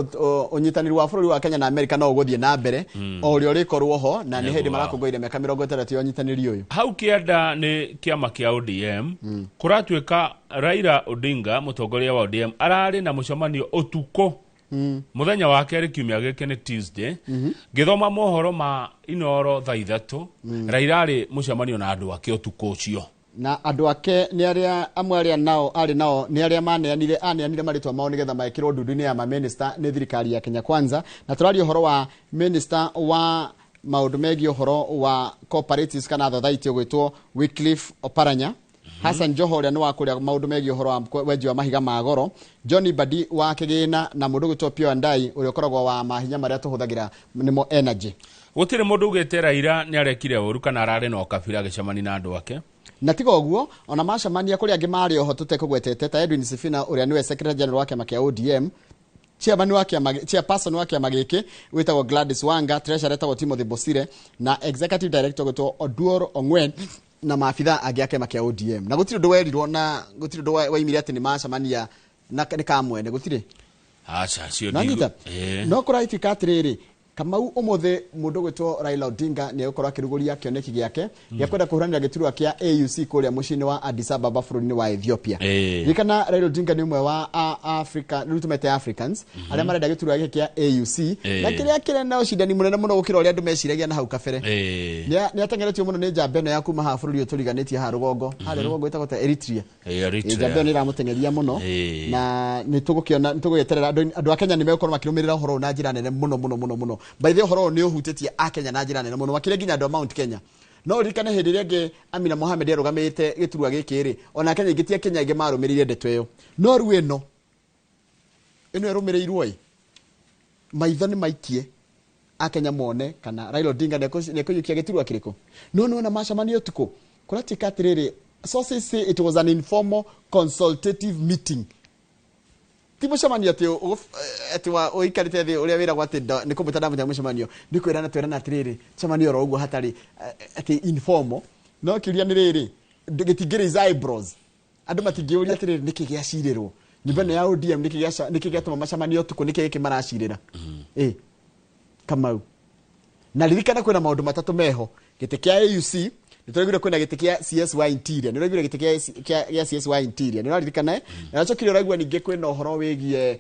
ũnyitanĩri wa bũrũri wa Kenya na Amerika no ũgũthiĩ na mbere o ũrĩa ũrĩkorwo ho, na nĩ hĩndĩ marakũngũĩire mĩaka 60 ya ũnyitanĩri ũyũ. Hau kĩanda nĩ kĩama kĩa ODM. Kũratuĩka Raila Odinga, mũtongoria wa ODM, ararĩ na mũcemanio ũtukũ mũthenya wa kerĩ kiumia gĩkĩ, nĩ Tuesday. Ngĩthoma mohoro ma Inoro thaa 3, Raila arĩ mũcemanio na andũ ake ũtukũ ũcio. Na andũ ake nĩ arĩa amwe arĩa nao arĩ nao nĩ arĩa maneanire aneanire marĩtwa mao nĩgetha mekĩrwo ndundu-inĩ ya maminista nĩ thirikari ya Kenya Kwanza. Na tũraria ũhoro wa minister wa maũndũ megiĩ ũhoro wa cooperatives kana society ũgwĩtwo Wycliffe Oparanya, Hassan Joho ũrĩa nĩ wa kũrĩa maũndũ megiĩ ũhoro wa wenji wa mahiga ma goro, John Mbadi wa kĩgĩna, na mũndũ ũgwĩtwo Opiyo Wandayi ũrĩa ũkoragwo wa mahinya marĩa tũhũthagĩra nĩmo energy. Gũtirĩ mũndũ ugĩte Raila nĩ arekire ũru kana ararĩ na ũkabira agĩcemania na andũ ake. Na tiga ũguo, ona macemania kũrĩ angĩ marĩ oho tũtekũgwetete ta Edwin Sifina ũrĩa nĩwe secretary general wa kĩama kĩa ODM, chairman wa kĩama, chairperson wa kĩama gĩkĩ wĩtagwo Gladys Wanga, treasurer etagwo Timothy Bosire, na executive director gwĩtwo Oduor Ong'wen, na maabitha angĩ a kĩama kĩa ODM. Na gũtirĩ ũndũ werirwo na gũtirĩ ũndũ waimire atĩ nĩ macemania na nĩ kamwene, gũtirĩ. Aca cio. Nanyita no kũrahĩtĩka atĩrĩrĩ, Kamau, ũmũthĩ mũndũ ũgwĩtwo Raila Odinga nĩ egũkorwo akĩrugũria kĩoneki gĩake gĩa kwenda kũhũranĩra gĩturwa kĩa AUC kũrĩa mũciĩ-inĩ wa Addis Ababa bũrũri-inĩ wa Ethiopia. Ririkana Raila Odinga nĩ ũmwe wa Africa rĩu tũmete Africans arĩa marenda gĩturwa gĩkĩ kĩa AUC, na kĩrĩa kĩrĩ na ũcindani mũnene mũno gũkĩra ũrĩa andũ meciragia na hau kabere. Nĩ ateng'eretio mũno nĩ njamba ĩno ya kuma haha bũrũri ũyũ tũriganĩtie haha rũgongo, harĩa rũgongo ĩtagwo ta Eritrea. Eritrea. Njamba ĩyo nĩ ĩramũteng'eria mũno, na nĩ tũgũkĩona, nĩ tũgũgĩeterera andũ a Kenya nĩ megũkorwo makĩrũmĩrĩra ũhoro ũyũ na njĩra nene mũno mũno mũno mũno. By the way, ũhoro ũyũ nĩ ũhutĩtie a Kenya na njĩra nene mũno, makĩria nginya andũ a Mount Kenya. No ũririkane hĩndĩ ĩrĩa ĩngĩ Amina Mohamed arũgamĩte gĩturwa gĩkĩ rĩ, ona Kenya ingĩ ti a Kenya aingĩ marũmĩrĩire ndeto ĩyo, no rĩu ĩno ĩrũmĩrĩirwo ĩ maitho nĩ maikie akenya mone kana Raila Odinga nĩ ekũiyũkia gĩturwa kĩrĩkũ. No nĩwona macemania ũtukũ, kũratuĩka atĩrĩrĩ, sources say it was an informal consultative meeting, ti mũcemanio atĩ atĩ wa ũikarĩte thĩ ũrĩa wĩragwo atĩ nĩ kũmwĩta ndamwĩta mũcemanio, nĩ kwĩrana twerana atĩrĩrĩ mũcemanio oro ũguo hatarĩ atĩ informal. No kĩũria nĩ rĩrĩ, gĩtingĩ raise eyebrows, andũ matingĩũria atĩrĩrĩ, nĩkĩ gĩacirĩrwo nyũmba ĩno ya ODM, nĩkĩ gĩatũma macemanio ũtukũ, nĩkĩ gĩkĩ maracirĩra? Kamau, na ririkana kwĩna maũndũ matatũ meho: gĩtĩ kĩa AUC, nĩ tũraiguire kwĩna gĩtĩ kĩa CS wa Interior, nĩ ũraiguire gĩtĩ kĩa CS wa Interior, nĩ ũraririkana, eh? Na ũracokire ũraigua ningĩ kwĩna ũhoro wĩgiĩ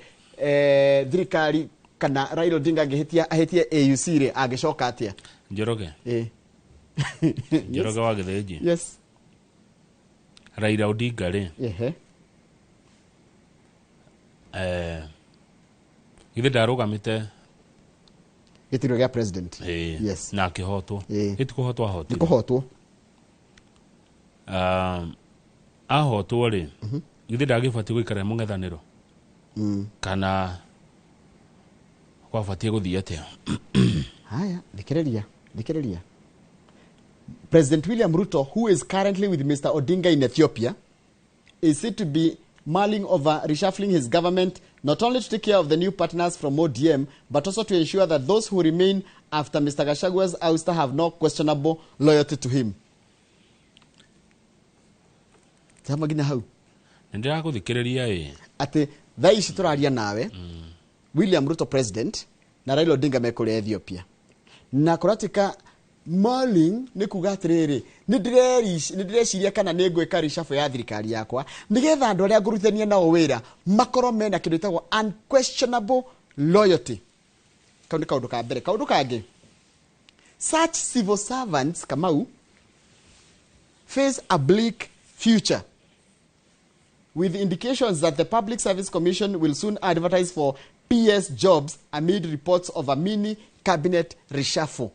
thirikari kana Raila Odinga angĩhĩtia ahĩtie AUC rĩ, angĩcoka atĩa? Njoroge. Njoroge wa Gĩthĩnji. Yes. Raila Odinga rĩ, githĩ ndarũgamĩte gĩturwa gĩa president? Yes. Na akĩhotwo. Gĩti kũhotwo nĩ ahotirwo? Kũhotwo. Ahotwo rĩ, githĩ ndagĩbatiĩ gũikara mũng'ethanĩro? Kana gwabatiĩ gũthiĩ atĩa? Haya, thikĩrĩria, thikĩrĩria. President William Ruto, who is currently with Mr. Odinga in Ethiopia, is said to be mulling over reshuffling his government not only to take care of the new partners from ODM, but also to ensure that those who remain after Mr. Gachagua's ouster have no questionable loyalty to him. Tama nginya hau. Nĩ ndĩragũthikĩrĩria ĩ. Atĩ thaa ici tũraria nawe, William Ruto president na Raila Odinga me kũrĩa Ethiopia. Na kũratuĩka mulling nĩ kuga atĩrĩrĩ, nĩ ndĩreciria kana nĩ ngwĩka reshuffle ya thirikari yakwa nĩgetha andũ arĩa ngũrutithania nao wĩra makorwo mena kĩndũ gĩtagwo unquestionable loyalty. Kau nĩ kaũndũ ka mbere. Kaũndũ kangĩ, such civil servants, Kamau, face a bleak future with indications that the Public Service Commission will soon advertise for PS jobs amid reports of a mini cabinet reshuffle.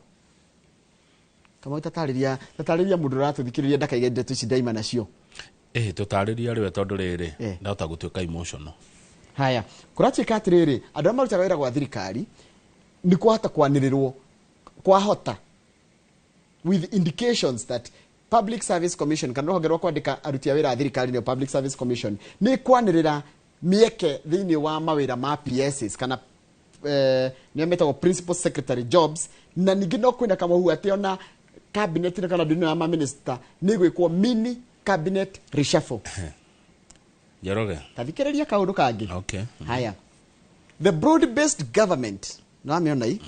Kamau, tatarĩria, tatarĩria mũndũ ũratũthikĩrĩria ndakaige ndeto ici ndaima nacio. Ĩhĩ, tũtarĩria rĩwe tondũ rĩrĩ ndahota gũtuĩka emotional. Haya, kũratuĩka atĩrĩrĩ, andũ arĩa marutaga wĩra gwa thirikari nĩ kwahota kwanĩrĩrwo, kwahota with indications that Public Service Commission kana rũhonge rwa kwandĩka aruti a wĩra a thirikari nĩo Public Service Commission nĩ kwanĩrĩra mĩeke thĩinĩ wa mawĩra ma PSs kana nĩo metagwo principal secretary jobs, na ningĩ no kwĩna kamũhu atĩ ona cabinet kana ndũno ya maminista nĩ gwĩkwo mini cabinet reshuffle. Njoroge. Tathikĩrĩria kaũndũ kangĩ. Okay. Haya, the broad based government no amĩona i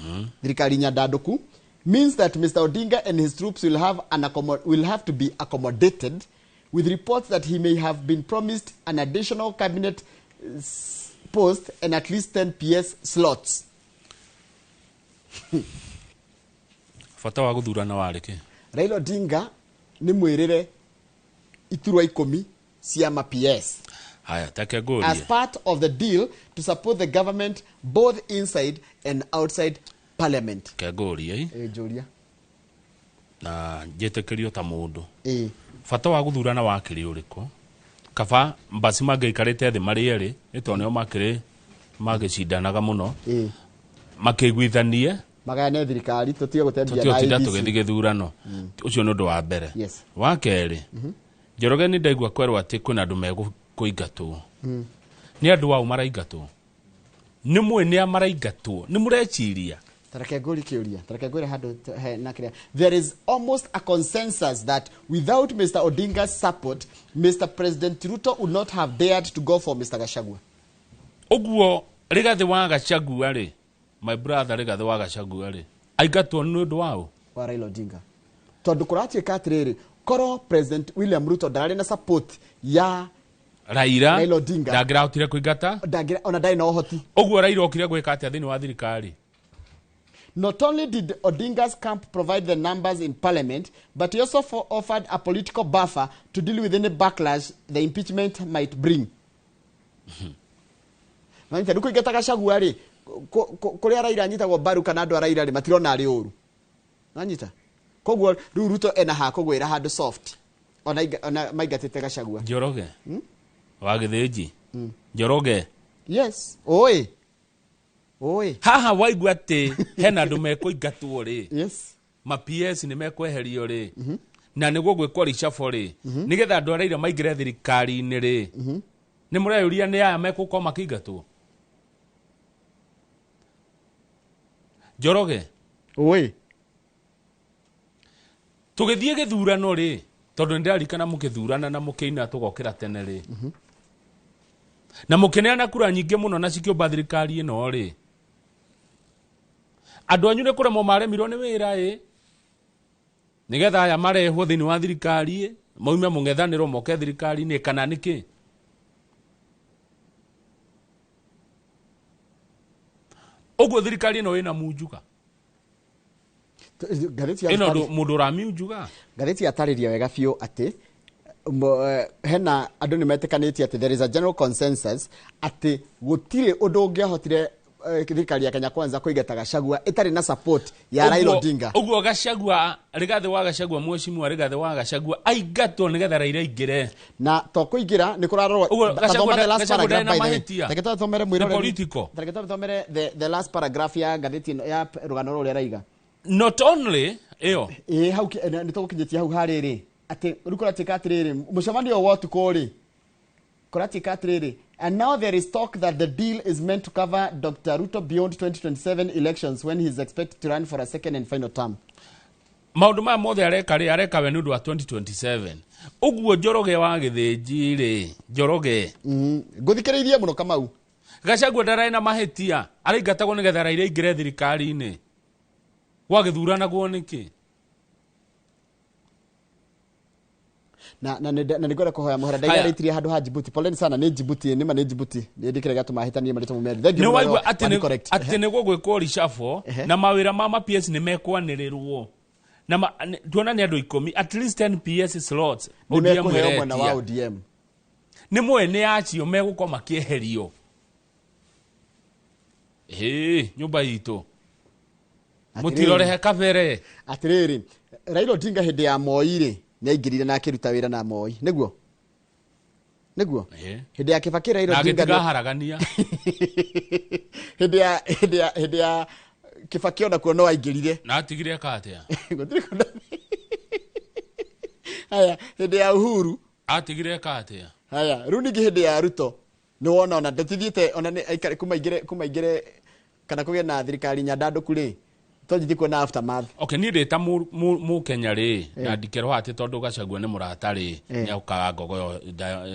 thirikari nyandandũku means that Mr. Odinga and his troops will have to be accommodated, with reports that he may have been promised an additional cabinet post and at least 10 PS slots. Bata wa gũthurana warĩ kĩ? Raila Odinga nĩ mwĩrĩre iturwa 10 cia ma PS. Haya, take ngũrie. As part of the deal to support the government both inside and outside parliament. Ke ngũrie. Njũria. Na njĩtĩkĩrio ta mũndũ. Bata wa gũthurana wakĩrĩ ũrĩkũ? Kaba mbasi mangĩikarĩte thĩ marĩ erĩ, nĩ tondũ nĩo makĩrĩ magĩcindanaga mũno. Makĩiguithanie magayane thirikari tũtige gũtembia na tũtige IEBC. Tũgĩthiĩ gĩthurano. Ũcio nĩ ũndũ wa mbere. Yes. Wa kerĩ, Njoroge nĩ ndaigua kwerwo atĩ kwĩna andũ megũingatwo. Nĩ andũ ao maraingatwo? Nĩ mũĩ nĩ a maraingatwo? Nĩ mũreciria? Tareke ngũrie kĩũria, tareke ngwĩre handũ he na kĩrĩa. There is almost a consensus that without Mr. Odinga's support, Mr. President Ruto would not have dared to go for Mr. Gachagua. Ũguo Rigathĩ wa Gachagua rĩ, my brother Rigathĩ wa Gachagua rĩ, aingatwo nĩ ũndũ wao? Wa Raila Odinga. Tondũ kũratuĩka atĩrĩrĩ, korwo President William Ruto ndararĩ na support ya Raila, Raila Odinga, ndangĩrahotire kũingata? Ndangĩra, ona ndarĩ na ũhoti. Ũguo Raila okire gwĩka atĩa thĩinĩ wa thirikari? Not only did Odinga's camp provide the numbers in parliament, but he also offered a political buffer to deal with any backlash the impeachment might bring. Na nĩ kũingata Gachagua rĩ, kũrĩa Raila anyitagwo mbaru kana andũ a Raila rĩ, matirona arĩ ũru. Nanyita? Koguo rĩu Ruto ena ha kũgwĩra handũ soft. Ona maingatĩte Gachagua. Njoroge. Wa Gĩthĩnji. Njoroge. Yes. Oi. Oi. Haha waigua atĩ hena andũ mekũingatwo rĩ. Yes. Ma PS nĩ mekweherio rĩ. Na nĩguo gwĩkwo reshuffle rĩ. Nĩgetha andũ a Raila maingĩre thirikari-inĩ rĩ. Nĩ mũreyũria nĩ aya mekũkorwo makĩingatwo? Njoroge. Oi. Tũgĩthiĩ gĩthurano rĩ, tondũ nĩ ndĩraririkana mũkĩthurana na mũkĩina tũgokĩra tene rĩ. Na mũkĩneana kura nyingĩ mũno na cikĩũmba thirikari ĩno rĩ. Andũ anyu nĩ kũremwo maremirwo nĩ wĩra ĩ. Nĩgetha aya marehwo thĩinĩ wa thirikari ĩ, maume mũng'ethanĩro moke thirikari-inĩ kana nĩkĩ? Ũguo thirikari ĩno ĩna munjuga. Ngathĩti ya Ĩno mũndũ ũramiunjuga. Ngathĩti yatarĩria wega biũ atĩ hena andũ nĩ metĩkanĩtie atĩ there is a general consensus atĩ gũtirĩ ũndũ ũngĩahotire thirikari ya Kenya Kwanza kũingata Gachagua ĩtarĩ na support ya Raila Odinga. Ũguo Gachagua, Rigathi wa Gachagua, mheshimiwa Rigathi wa Gachagua aingatwo nĩgetha Raila aingĩre. Na to kũingĩra nĩ kũrarorwo. Ũguo Thoma the last Gachagua paragraph, ndarĩ na by the way. mahĩtia. Reke tũthomere Nĩ mwĩroreri. political. Reke tũthomere the last paragraph ya ngathĩti ĩno ya rũgano rũrĩa raiga. Not only ĩyo. Ĩĩ, hau nĩ tũgũkinyĩtie hau harĩrĩ atĩ rĩu kũratuĩka atĩrĩrĩ, mũcemanio wa ũtukũ rĩ kũratuĩka atĩrĩrĩ, and now there is talk that the deal is meant to cover Dr. Ruto beyond 2027 elections, when he is expected to run for a second and final term. Maũndũ maya mothe areka rĩ, areka we nĩ ũndũ wa 2027. Ũguo Njoroge wa Gĩthĩnji rĩ, Njoroge, Ngũthikĩrĩirie mũno, Kamau. Gachagua ndararĩ na mahĩtia, araingatagwo nĩgetha Raila aingĩre thirikari-inĩ. Gwagĩthuranagwo nĩkĩ? Na nĩngwenda kũhoya mũhera. Haya. Ndaiga handũ ha Djibouti. Poleni sana, nĩ Djibouti, nĩma nĩ Djibouti. Nĩ ndĩkĩrĩa gĩatũma hĩtanie marĩtwa merĩ. Thank you Nĩ mũno, waigua atĩ wani correct. Atĩ nĩ gũgwĩkwo reshuffle na mawĩra ma PS nĩ mekwanĩrĩrwo na tuona nĩ andũ 10, at least 10 PS slots. Nĩ ODM mekũheo mwena wa ĩretia. ODM. Nĩ mwene acio megũkorwo makĩeherio. Ĩ nyũmba itũ mũtirorehe kabere. Atĩrĩrĩ, Raila Odinga hĩndĩ ya Moi rĩ, nĩ aingĩrire na akĩruta wĩra na Moi, nĩguo hĩndĩ ya Kibaki Raila Na Odinga agĩtiga haragania. Hĩndĩ ya Kibaki onakuo no aingĩrire. Na atigire eka atĩa? Gũtirĩ kũndũ. Haya, hĩndĩ ya Uhuru Atigire eka atĩa? Haya, rĩu ningĩ hĩndĩ ya Ruto nĩ wona ona ndatithiĩte ona nĩ aikare kuma aingĩre kana kũgĩe na thirikari nyandandũku rĩ, twanjithie kuona aftermath. Okay, niĩ ndĩ ta mũkenya rĩ, na ndikĩroha atĩ tondũ Gachagua nĩ mũrata rĩ, nĩaukaga ngogoyo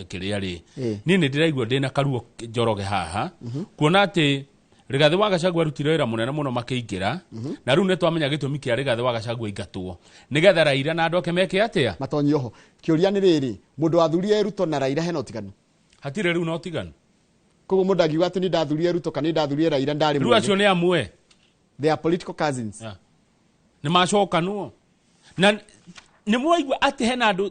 kĩrĩa rĩ, niĩ nĩ ndĩraigua ndĩna karuo, Njoroge, haha kuona atĩ Rigathĩ wa Gachagua arutire wĩra mũnene mũno makĩingĩra, na rĩu nĩ twamenya gĩtũmi kĩa Rigathĩ wa Gachagua aingatwo, nĩgetha Raila na andũ ake meke atĩa? Matonyio ho. Kĩũria nĩ rĩrĩ, mũndũ wathurire Ruto na Raila hena ũtiganu? Hatirĩ rĩu na ũtiganu. Koguo mũndũ angiuga atĩ nĩ ndathurire Ruto kana nĩ ndathurire Raila, ndarĩ Rĩu mũũgĩ. acio nĩ amwe. They are political cousins. Yeah. Nĩ macokanwo na nĩ mwaigua atĩ hena andũ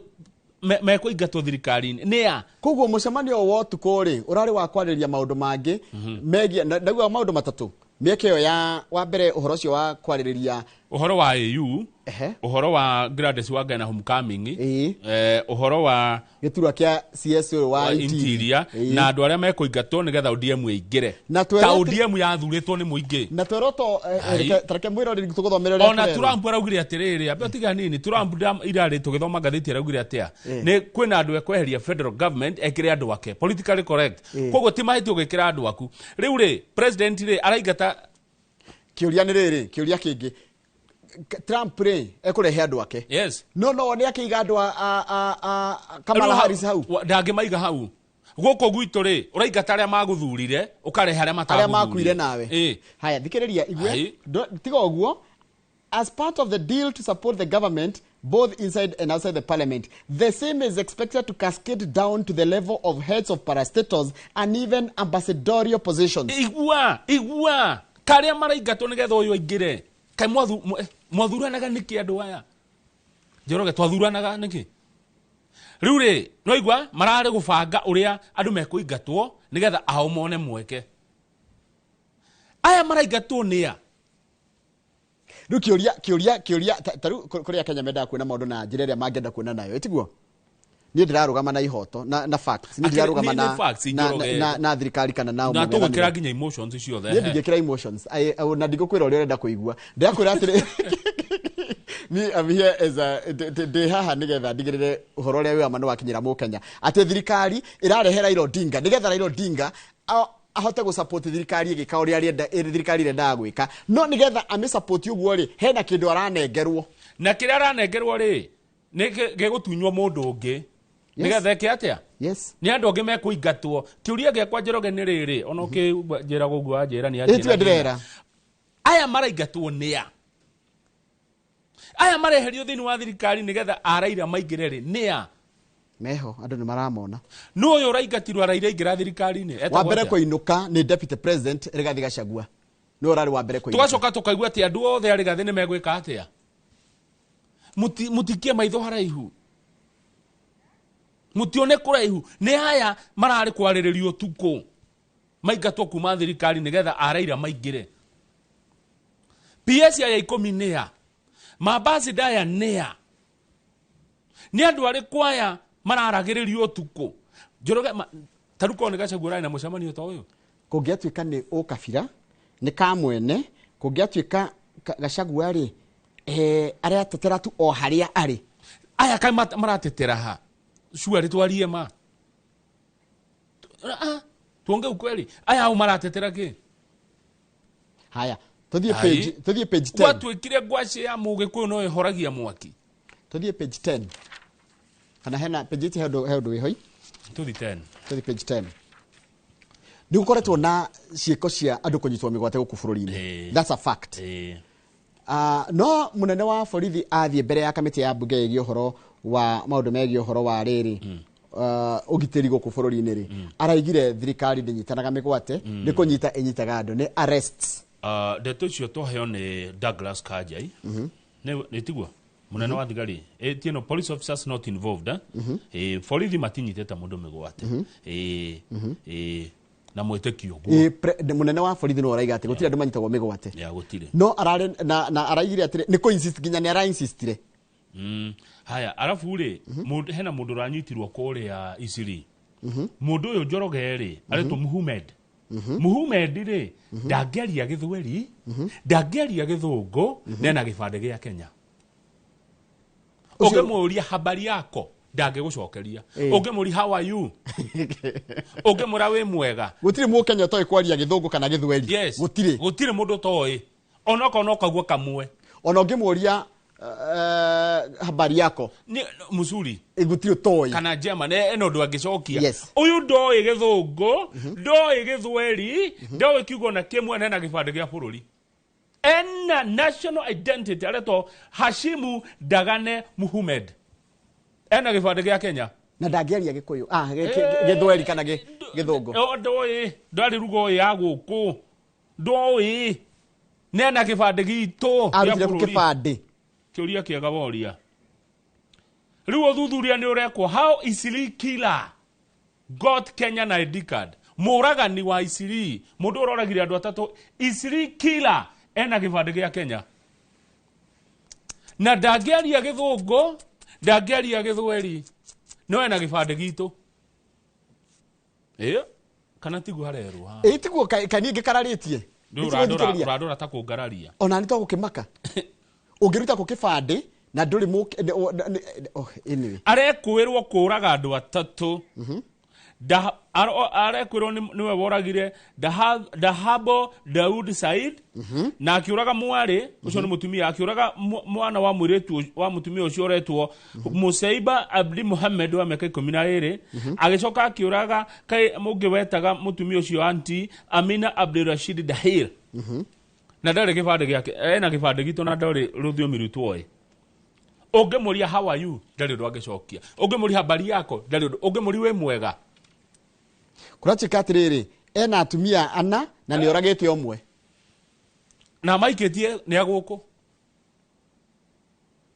mekũingatwo thirikari-inĩ nĩ a Koguo mũcemanio wa ũtukũ rĩ, ũrarĩ wa kwarĩrĩria maũndũ mangĩ megiĩ ndauga maũndũ matatũ, mĩeke ĩyo ya wa mbere, ũhoro ũcio wa kwarĩrĩria ũhoro wa AU, ũhoro wa Gladys Wanga na homecoming, ũhoro wa gĩturwa kĩa CS ũyũ wa wa interior, na andũ arĩa mekũingatwo nĩgetha ODM ĩingĩre. Na Ta twĩrwo atĩ- ODM yathurĩtwo nĩ mũingĩ. Na twĩrwo to Ai. tareke mwĩroreri tũgũthomere ũrĩa Ona tũrerwo. Trump araugire atĩrĩrĩ, ambe tiga nini, Trump irarĩ tũgĩthoma ngathĩti araugire atĩa? Nĩ kwĩna andũ ekweheria federal government ekĩre andũ ake, politically correct. Koguo ti mahĩtia ũgĩkĩra andũ aku. Rĩu rĩ, president rĩ araingata. Kĩũria nĩ rĩrĩ, kĩũria kĩngĩ, Trump rĩ ekũrehe andũ ake? Yes. No nĩ akĩiga andũ a Kamala Rĩu Harris hau? Ndangĩmaiga hau. Gũkũ gwitũ rĩ, ũraingata arĩa magũthurire, ũkarehe arĩa Arĩa matagũthurire. makuire nawe. Haya, thikĩrĩria, igue. Ai. Tiga ũguo, as part of the deal to support the government both inside and outside the parliament, the same is expected to cascade down to the level of heads of parastatals and even ambassadorial positions. Igua, igua, karĩa maraingatwo nĩgetha ũyũ aingĩre. Kaĩ mwathuranaga nĩkĩ andũ aya? Njoroge, twathuranaga nĩkĩ? Rĩu rĩ, no igua mararĩ gũbanga ũrĩa andũ mekũingatwo nĩgetha ao mone mweke. Aya maraingatwo nĩ a? Rĩu kĩũria ta rĩu kũrĩa Kenya mendaga kuona maũndũ na njĩra ĩrĩa mangĩenda kuona nayo, ĩtiguo? Niĩ ndĩrarũgama na ihoto na facts. Niĩ Akĩrĩ- ndirarũgama nĩ na facts, na, Njoroge. na thirikari kana na Na mũng'ethanĩro. tũgwĩkĩra nginya emotions ciothe. Niĩ ndingĩkĩra emotions. Na ndigũkwĩra ũrĩa ũrenda kũigua. Ndĩrakwĩra atĩrĩ, ni I'm here as a ndĩ haha nĩgetha ndigĩrĩre ũhoro ũrĩa wĩ wa ma nĩ wakinyĩra mũkenya, atĩ thirikari ĩrarehe Raila Odinga nĩgetha Raila Odinga ahote gũsupport thirikari ĩgĩka ũrĩa thirikari ĩrendaga gwĩka, no nĩgetha amĩsupport ũguo rĩ, hena kĩndũ aranengerwo. Na kĩrĩa aranengerwo rĩ, nĩ gĩgũtunywo mũndũ ũngĩ nĩgetha eke atĩa? Yes. Nĩ andũ angĩ mekũingatwo. Kĩũria gĩakwa, Njoroge, nĩ rĩrĩ, ona ũkĩnjĩra ũguo wanjĩra nĩ Ĩ, tiwe ndĩrera. Aya maraingatwo nĩ a? Aya mareherio thĩinĩ wa thirikari nĩgetha araira maingĩre rĩ, nĩ a? Meho, andũ nĩ maramona. Nũ ũyũ ũraingatirwo araira aingĩra thirikari-inĩ? Etagwo Wa mbere atĩa? kũinũka nĩ deputy president Rigathi Gachagua, nĩwe ũrarĩ wa mbere kũinũka. Tũgacoka tũkaigua atĩ andũ othe a Rigathi nĩ megwĩka atĩa? Mũtikie maitho haraihu, mũtione kũraihu. Nĩ aya mararĩ kwarĩrĩrio ũtukũ. Maingatwo kuma thirikari nigetha araira maingire. PS aya 10 nĩa? Mambassador aya nĩa? Nĩ andũ arĩkũ aya mararagĩrĩrio ũtukũ? Njoroge tarĩu korwo nĩ Gachagua ũrarĩ na mũcemanio ta ũyũ. Kũngĩatuĩka nĩ ũkabira nĩ kamwene, kũngĩatuĩka Gachagua rĩ, aratetera tu o harĩa arĩ. Aya kaĩ maratetera ha? Sure twarie ma. Tuonge ukweli. Aya au maratetera kĩ? Haya, tuthiĩ page, tuthiĩ page 10. Gwatuĩkire ngwacĩ ya mũgĩkũyũ no ĩhoragia mwaki. Tuthiĩ page 10. Kana hena page 8 he ũndũ wĩhoi? Tuthiĩ 10. Tuthiĩ page 10. Nĩ gũkoretwo na ciĩko cia andũ kũnyitwo mĩgwate gũkũ bũrũri-inĩ. That's a fact. No mũnene wa borithi athiĩ mbere ya kamĩtĩ ya mbunge ĩgiĩ ũhoro wa maũndũ megiĩ ũhoro wa rĩrĩ, ũgitĩri gũkũ bũrũri-inĩ rĩ, araigire thirikari ndĩnyitanaga mĩgwate, nĩ kũnyita ĩnyitaga andũ, nĩ arrests. Ndeto icio twaheo nĩ Douglas Kajai. Nĩ tiguo? Mũnene wa thigari. Ti no police officers not involved. Borithi matinyitĩte mũndũ mĩgwate. Na mwĩtĩkio guo. Mũnene wa borithi no araiga atĩ gũtirĩ andũ manyitagwo mĩgwate. Ya gũtirĩ. No ararĩ na araigire atĩrĩ nĩ kũ insist nginya nĩ ara insistire. Haya, arabu rĩ, hena mũndũ ũranyitirwo kũrĩa Isiri. Mũndũ ũyũ Njoroge rĩ, aretwo Muhammad. Muhammad rĩ, ndangĩaria Gĩthweri, ndangĩaria Gĩthũngũ, nena gĩbandĩ gĩa Kenya. Ũngĩmũũria habari yako, ndangĩgũcokeria. Ũngĩmũũria how are you? Ũngĩmũra wĩ mwega. Gũtirĩ mũkenya ũtoĩ kwaria Gĩthũngũ kana Gĩthweri. Yes. Gũtirĩ. Gũtirĩ mũndũ ũtoĩ. Onokorwo no kaguo kamwe. Ona ũngĩmũũria habari yako ni mzuri gũtirĩ ũtoĩ. Kana njema ena ũndũ angĩcokia. Yes. Ũyũ ndoĩ Gĩthũngũ, ndoĩ Gĩthweri, ndoĩ kiugo na kĩmwe na gĩbandĩ gĩa bũrũri. Ena national identity aretwo Hashimu Dagane Muhammad. Ena gĩbandĩ gĩa Kenya. Na ndangĩaria Gĩkũyũ, Gĩthweri kana Gĩthũngũ. Ndoĩ, ndarĩ rugo ya gũkũ. Ndoĩ. Nena gĩbandĩ gitũ gĩa Arutire bũrũri. kĩbandĩ. Kĩũria kĩega woria. Rĩu ũthuthuria nĩ ũrekwo how Isili killer got Kenyan ID card. Mũragani wa Isili, mũndũ ũroragire andũ atatũ, Isili killer ena gĩbandĩ gĩa Kenya. Na ndangĩaria Gĩthũngũ, ndangĩaria Gĩthweri, no ena gĩbandĩ gitũ. Kana tiguo harerwo haha? Tiguo kaniĩ ngĩkararĩtie. Ũrandora ta kũngararia. Ona nĩ twagũkĩmaka. Ũngĩruta kũ kĩbandĩ na ndũrĩ anyway. Arekwĩrwo kũraga andũ atatũ. Arekwĩrwo nĩwe woragire Dahabo Daud Said, na akĩũraga mwarĩ ũcio nĩ mũtumia, akĩũraga mwana wa mũirĩtu wa mũtumia ũcio ũretwo Museiba Abdi Muhammad wa mĩaka 12, agĩcoka akĩũraga mũngĩ wetaga mũtumia ũcio anti Amina Abdulrashid Dahir. Na ndarĩ gĩbandĩ gĩake, ena gĩbandĩ gitũ na ndarĩ rũthiomi rwitũ oĩ. Ũngĩmũria how are you, ndarĩ ũndũ angĩcokia. Ũngĩmũria habari yako, ndarĩ ũndũ. Ũngĩmũria wĩ mwega. Kũratuĩka atĩrĩrĩ, ena atumia ana na nĩ oragĩte ũmwe. Na maikĩtie nĩ a gũkũ.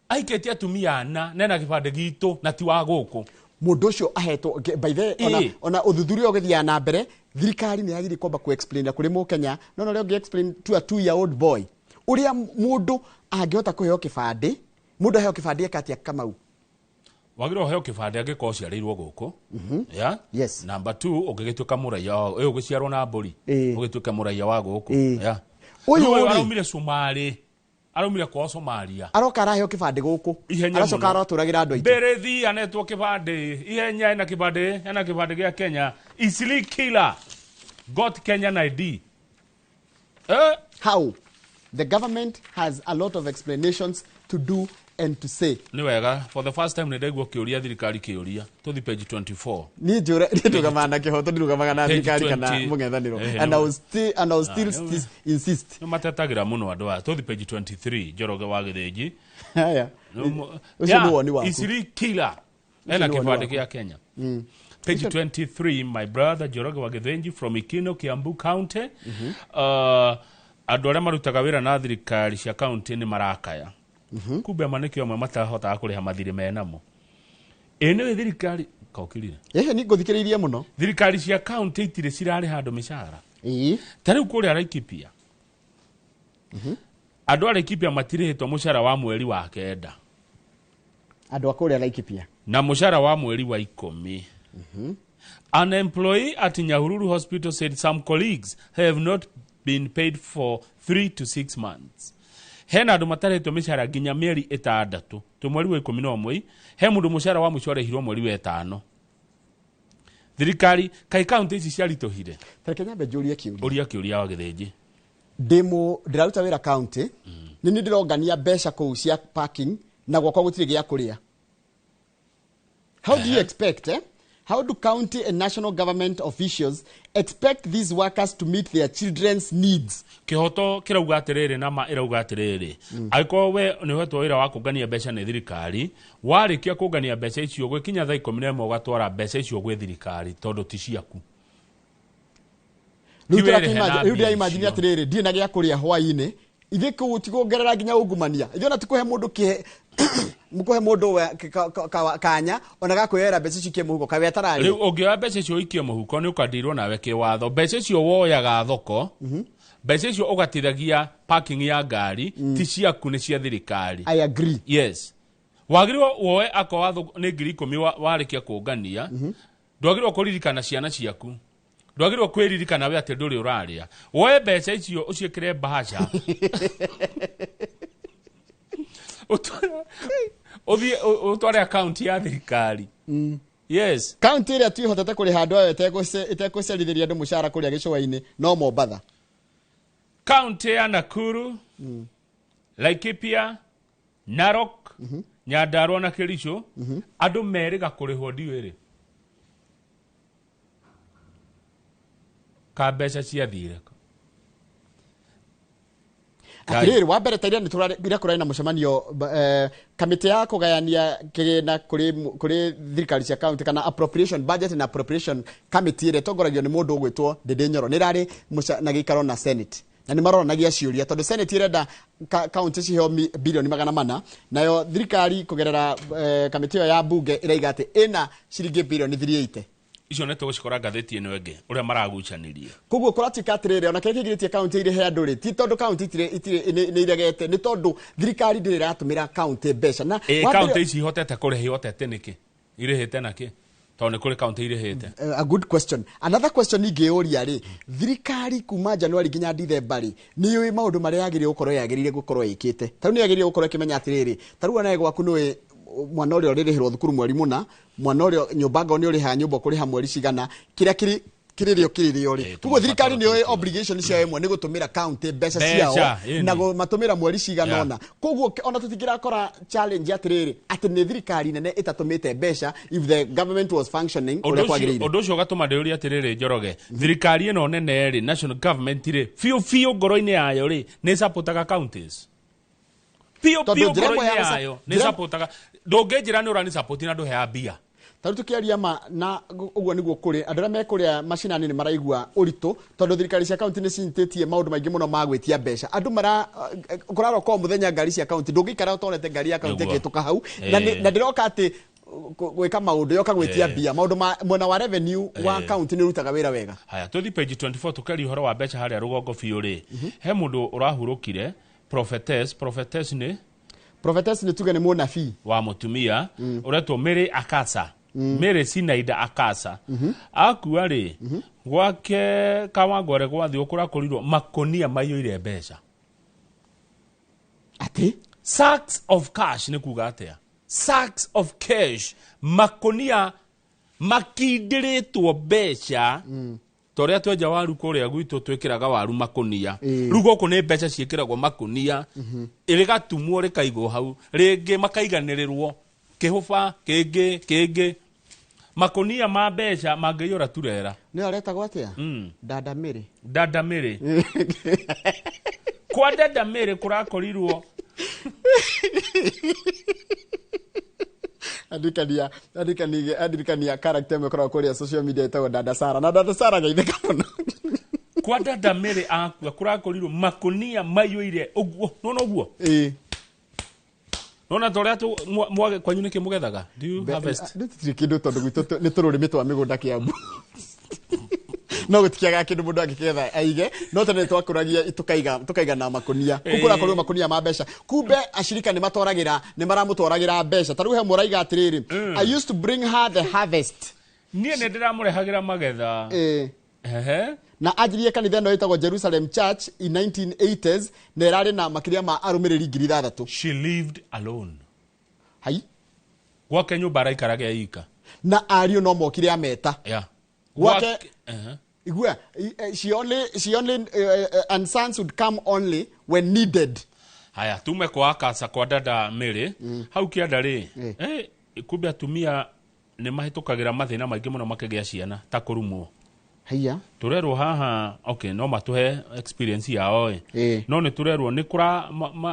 Aikĩtie atumia ana na ena gĩbandĩ gitũ na ti wa gũkũ. Mũndũ ũcio ahetwo, by the way, ona ũthuthuria ũgĩthiaga na mbere, thirikari nĩ yagĩrĩire kwamba ku explain na kũrĩ mũkenya, no ũrĩa ũngĩ explain to a 2-year-old boy. Ũrĩa mũndũ angĩhota kũheo kĩbandĩ, mũndũ aheo kĩbandĩ eka atĩa Kamau? Wagĩrĩirwo ũheo kĩbandĩ angĩkorwo ũciarĩirwo gũkũ. Yeah? Yes. Number 2, ũngĩgĩtuĩka mũraiya wa, ũgĩciarwo na mbũri, ũgĩtuĩka mũraiya wa gũkũ. Yeah. Ũyũ Rĩu rĩ, araumire Somalia. Araumire kwao Somalia. Aroka araheo kĩbandĩ gũkũ. Ihenya Aracoka mũno. aratũragĩra andũ aitũ. Mbere anetwo kĩbandĩ. Ihenya ena kĩbandĩ, ena kĩbandĩ gĩa Kenya. Isili killer got Kenyan ID. How? The government has a lot of explanations to do and to say. Nĩ wega, for the first time nĩ ndaigua ũkĩũria thirikari kĩũria. Tũthiĩ page 24. Niĩ njũra, niĩ ndũgamaga na kĩhoto, ndirũgamaga na Page thirikari kana 20. mũng'ethanĩro. And I will still, and I will still insist. Nĩ matetagĩra mũno andũ aya. Tũthiĩ page 23, Njoroge wa Gĩthĩnji. Haya. Ũcio nĩ woni waku. Isili killer. Ũcio Ena nĩ woni kĩbandĩ waku. gĩa Kenya. Page 23, my brother Njoroge wa Gĩthĩnji from Ikino, Kiambu County. Andũ arĩa marutaga wĩra na thirikari cia county nĩ marakaya. Kumbe ama nĩkĩo amwe matahotaga kũrĩha mathirĩ menamo. Ĩ nĩwe thirikari kaũkirire. Ĩhĩ, nĩ ngũthikĩrĩirie mũno. Thirikari cia kaunti itirĩ cirarĩha andũ mĩcara. Ta rĩu kũrĩa Laikipia, andũ a Laikipia matirĩhĩtwo mũcara wa mweri wa 9. Andũ a kũrĩa Laikipia. Na mũcara wa mweri wa 10. An employee at Nyahururu Hospital said some colleagues have not been paid for 3 to 6 months. Hena andũ matarĩtwo mĩcara nginya mĩeri 6, twĩ mweri wa 11, he mũndũ mũcara wa mũico arĩhirwo mweri wa 5. Thirikari kai kaunti ici ciaritũhire. Tareke nyambe njũrie kĩũria. Ũria kĩũria wa Gĩthĩnji. Ndĩraruta wĩra kaunti, nĩ niĩ ndĩrongania mbeca kũu cia parking na gwakwa gũtirĩ gĩa kũrĩa. How do you expect, eh? How do county and national government officials expect these workers to meet their children's needs? Kĩhoto kĩrauga atĩrĩrĩ na ma ĩrauga atĩrĩrĩ, angĩkorwo we nĩ ũhetwo wĩra wa kũngania mbeca nĩ thirikari, warĩkia kũngania mbeca icio gwĩkinya thaa 11 ũgatwara mbeca icio gwĩ thirikari tondũ ti ciaku. Rĩu Ti wĩrĩhe na rĩu mbia ndĩraimagine icio. atĩrĩrĩ, ndirĩ na gĩa kũrĩa hwaĩ-inĩ, ithuĩ kũu ti kuongerera nginya ungumania, ithuĩ ona ti kũhe mũndũ kĩhe mũkũhe mũndũ kanya ona gakwĩyoera mbeca icio ikie mũhuko kawe atararĩa. Rĩu ũngĩoya mbeca icio ũikie mũhuko nĩ ũkandirwo nawe kĩwatho. Mbeca icio woyaga thoko, mbeca icio ũgatithagia parking ya ngari, ti ciaku nĩ cia thirikari. I agree. Yes. Wagĩrĩirwo woe akorwo wa thoko nĩ 10,000 warĩkia kũngania, ndwagĩrĩirwo kũririkana ciana ciaku. Ndwagĩrĩirwo kwĩririkana we atĩ ndũrĩ ũrarĩa. Woe mbeca icio ũciĩkĩre bahasha. Ũthiĩ ũtware akaunti ya thirikari. Yes. Kaunti ĩrĩa twĩhotete kũrĩha andũ ayo ĩtekũcerithĩria andũ mũcara kũrĩa gĩcũa-inĩ no Mombatha. Kaunti ya Nakuru, Laikipia, Narok, Nyandarua na Kericho, andũ merĩga kũrĩhwo ndiũĩ rĩ. Ka mbeca ciathire. Atĩrĩrĩ, wa mbere ta iria ira kũrarĩ na mũcemanio, kamĩtĩ ya kũgayania kĩgĩna kũrĩ thirikari cia county kana appropriation budget and appropriation committee ĩrĩa ĩtongoragio nĩ mũndũ ũgwĩtwo Ndĩndĩ Nyoro nĩ ĩrarĩ na gĩikaro na Senate na nĩ maroranagia ciũria tondũ Senate ĩrenda county ciheo bilioni 400, nayo thirikari kũgerera kamĩtĩ ĩyo ya bunge ĩraiga atĩ ĩna ciringi bilioni 380. Icio nĩ tũgũcikora ngathĩti ĩno ĩngĩ ũrĩa maragucanĩria. Koguo kũratuĩka atĩrĩrĩ, ona kĩrĩa kĩgirĩtie kaunti irĩhe andũ rĩ, ti tondũ kaunti itirĩ nĩ iregete, nĩ tondũ thirikari ndĩrĩ ĩratũmĩra kaunti mbeca. Na Ĩ, wa mbere- kaunti ici ihotete kũrĩha ihotete nĩkĩ? Irĩhĩte nakĩ? Tondũ nĩ kũrĩ kaunti irĩhĩte. A good question. Another question ingĩũria rĩ, thirikari kuma January nginya December rĩ, nĩ yũĩ maũndũ marĩa yagĩrĩire gũkorwo yagĩrĩire gũkorwo ĩkĩte. Ta rĩu nĩ yagĩrĩire gũkorwo ĩkĩmenya atĩrĩrĩ, ta rĩu onawe gwaku nĩũĩ mwana ũrĩa ũrĩrĩhĩrwo thukuru mweri mũna, mwana ũrĩa nyũmba ngao nĩ ũrĩhaga nyũmba ũkũrĩha mweri cigana, kĩrĩa kĩrĩrĩo kĩrĩrĩo rĩ. Koguo thirikari nĩ yũĩ obligation ciao ĩmwe nĩ gũtũmĩra county mbeca Mbeca, ciao ĩni. na kũmatũmĩra mweri cigana ũna. Koguo ona tũtingĩrakora challenge atĩrĩrĩ, atĩ nĩ thirikari nene ĩtatũmĩte mbeca if the government was functioning ũrĩa kwagĩrĩire. Ũndũ ũcio ũgatũma ndĩũrie atĩrĩrĩ, Njoroge, thirikari ĩno nene rĩ, national government rĩ, biũ biũ ngoro-inĩ yayo rĩ, nĩ supportaga counties. Biũ Tondũ biũ njĩra ĩmwe ngoro-inĩ ya gũca- yayo nĩ njĩra- supportaga. Ndũngĩnjĩra nĩ ũrani support na ndũheaga mbia. Ta rĩu tũkĩaria ma na ũguo nĩguo kũrĩ andũ arĩa me kũrĩa macinani nĩ maraigua ũritũ tondũ thirikari cia kaunti nĩ cinyitĩtie maũndũ maingĩ mũno ma gwĩtia mbeca. Andũ mara kũraroka o mũthenya ngari cia kaunti, ndũngĩikara ũtonete ngari ya kaunti Nĩguo. ĩkĩhĩtũka hau. Na ndĩroka atĩ gwĩka maũndũ yoka gwĩtia mbia. Maũndũ ma mwena wa revenue wa kaunti nĩ ũrutaga wĩra wega. Haya, tũthiĩ page 24 tũkeria ũhoro wa mbeca harĩa rũgongo biũ rĩ. He mũndũ ũrahurũkire, prophetess, prophetess nĩ? Prophetess nĩ tuge nĩ mũnabii. Wa mũtumia, ũretwo Mary Akasa. Mary Sinaida Akasa. Akua rĩ, gwake Kawangware gwathiĩ kũrakorirwo makonia maiyũire mbeca. Atĩ? Sacks of cash nĩ kuga atĩa? Sacks of cash, makonia makindĩrĩtwo mbeca. Ta ũrĩa twenja waru kũrĩa gwitũ twĩkĩraga waru makonia. Rĩu gũkũ nĩ mbeca ciĩkĩragwo makonia, rĩgatumwo rĩkaigwo hau, rĩngĩ makaiganĩrĩrwo kĩhũba kĩngĩ kĩngĩ. Makonia ma mbeca mangĩiyũra turera. Nĩ aretagwo atĩa? Dada Mary. Dada Mary. Kwa Dada Mary kũrakorirwo Andirikania character ĩmwe ĩkoragwo kũrĩa social media ĩtagwo Dada Sara. Na Dada Sara geithĩka mũno. Kwa Dada Mary akua kũrakorirwo makonia maiyũire ũguo, nĩwona ũguo? Nona ta ũrĩa kwanyu nĩkĩ mũgethaga? Do you harvest? Tũtirĩ kĩndũ tondũ gwitũ nĩ tũrũrĩmĩ twa mĩgũnda Kĩambu. No gũtikiaga kĩndũ mũndũ angĩkĩgetha aige, no tene twakũragia tũkaiga na makũnia. Kũu kũrakorwo makũnia ma mbeca. Kumbe ashirika nĩ matwaragĩra, nĩ maramũtwaragĩra mbeca. Ta rĩu he mũraiga atĩrĩrĩ, I used to bring her the harvest. Niĩ nĩ ndĩramũrehagĩra magetha. Ehe. Na anjirie kanitha ĩno ĩtagwo Jerusalem Church in 1980s na ĩrarĩ na makĩria ma arũmĩrĩri 6,000. She lived alone. Hai. Gwake nyũmba araikaraga ika. Na ariũ no mokire ameta. Yeah. Gwake Ehe. Igua, she only and sons would come only when needed. Haya, tume kwa akasa kwa dada Mary. Hau kĩanda rĩ, kumbe atumia nĩ mahĩtũkagĩra mathĩna maingĩ mũno makĩgĩa ciana ta kũrumwo. Haiya. Tũrerwo haha, okay, no matũhe experience yao ĩ. No nĩ tũrerwo nĩ kũra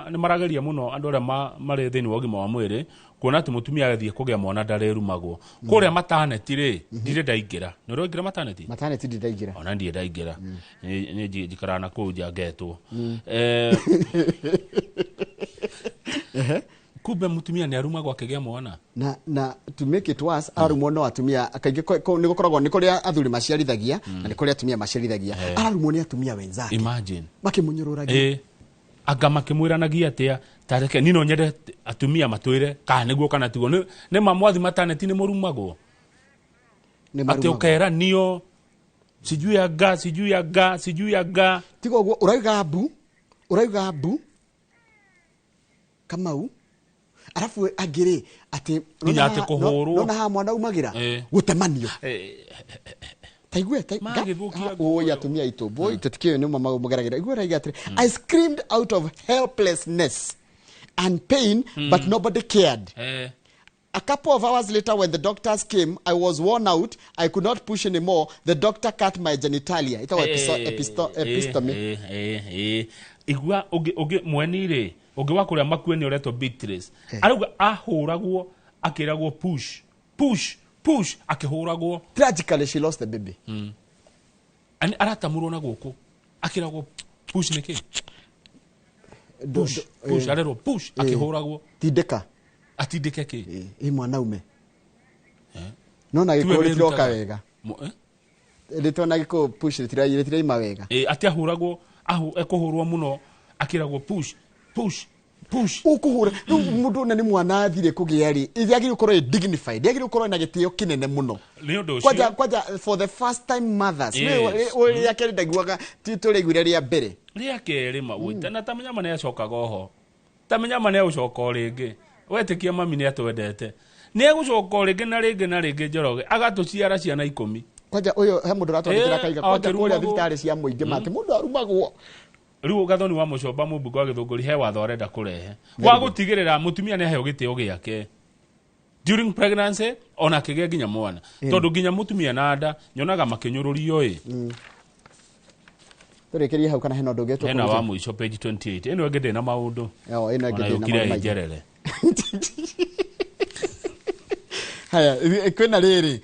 nĩ marageria mũno andũ arĩa marĩ thĩinĩ wa ũgima wa mwĩrĩ kuona atĩ mũtumia agĩthiĩ kũgĩa mwana ndarĩrumagwo. Kũrĩa mataneti rĩ, ndirĩ ndaingĩra. Nĩ ũraingĩra mataneti? Mataneti ndirĩ ndaingĩra. Ona ndirĩ ndaingĩra. Nĩ njikaraga na kũu nja ngetwo. Kumbe mũtumia nĩ arumagwo akĩgĩa mwana. Na to make it worse, arumwo no atumia kaingĩ nĩ gũkoragwo nĩ kũrĩa athuri maciarithagia, na nĩ kũrĩa atumia maciarithagia. Ararumwo nĩ atumia wenzake. Imagine. Makĩmũnyũrũragia. Anga makĩmwĩranagia atĩa, ta reke niĩ no nyende atumia matwĩre kana nĩguo kana tiguo. Nĩ ma mwathi mataneti nĩ mũrumagwo. Nĩ Atĩ marumagwo. ũkeranio, sijui ya nga, sijui ya nga, sijui ya nga. Tiga ũguo, ũrauga mbu, ũrauga mbu, Kamau. Arabu angĩ rĩ, atĩ Nginya atĩ kũhũrwo. nona haha mwana aumagĩra, gũtemanio. Ta igue, ta Magĩthũkia nga, oi, atumia aitũ, boy, tũtikĩũĩ nĩ ma mũgeragĩra. Igue ũrauga atĩrĩ, I screamed out of helplessness and pain, but nobody cared. A couple of hours later, when the doctors came, I was worn out. I could not push anymore. The doctor cut my genitalia. Itawa epistomy. Igua, ũngĩ mweni rĩ, ũngĩ wa kũrĩa makue nĩ ũretwo Beatrice. Arauga ahũragwo, akĩragwo push, push, push, akĩhũragwo. Tragically, she lost the baby. Ani aratamurwo na gũkũ, akĩragwo push nĩkĩ? Push, push, arerwo push, akĩhũragwo. Tindĩka. Atindĩke kĩ? Ĩ mwanaume. No na Tiwe gĩkũyũ rĩtiroka wĩrutaga. wega. Rĩtwa na gĩkũyũ push rĩtiraima wega. Atĩ ahũragwo, ekũhũrwo mũno, akĩragwo push, push, push. Ũkũhũra. Rĩu mũndũ ona nĩ mwana athire kũgĩa rĩ, yagĩrĩirwo gũkorwo ĩ dignified, yagĩrĩirwo gũkorwo na gĩtĩo kĩnene mũno. Nĩ ũndũ ũcio. Kwanja, kwanja for the first time mothers. Yes. Nĩ rĩa kerĩ ndaiguaga, ti tũraiguire rĩa mbere. Rĩa kerĩ ma, na ta menya ma nĩ acokaga oho. Ta menya ma nĩ egũcoka o rĩngĩ. Wetĩkia mami nĩ atwendete. Nĩ egũcoka o rĩngĩ na rĩngĩ na rĩngĩ Njoroge, agatũciara ciana 10. Kwanja ũyũ he mũndũ ũratwandĩkĩra akaiga, kwanja Akĩrumagwo. kũrĩa thibitarĩ cia mũingĩ ma atĩ mũndũ arumagwo. Rĩu Gathoni wa Mũcomba mũmbunge wa Gĩthũngũri he watho arenda kũrehe. Very Wa good. gũtigĩrĩra mũtumia nĩ aheo gĩtĩo gĩake. During pregnancy ona akĩgĩa nginya mwana. Tondũ nginya mũtumia na nda nyonaga makĩnyũrũrio ĩ. Tũrĩkĩrie hau kana hena ũndũ ũngĩ Hena wa tũkũruta? mũico page 28. Ĩno ĩngĩ ndĩna maũndũ. Ĩyo, ĩno ĩngĩ Ona ndĩna yũkire maũndũ maingĩ. ĩnjerere. Haya, kwĩna rĩrĩ,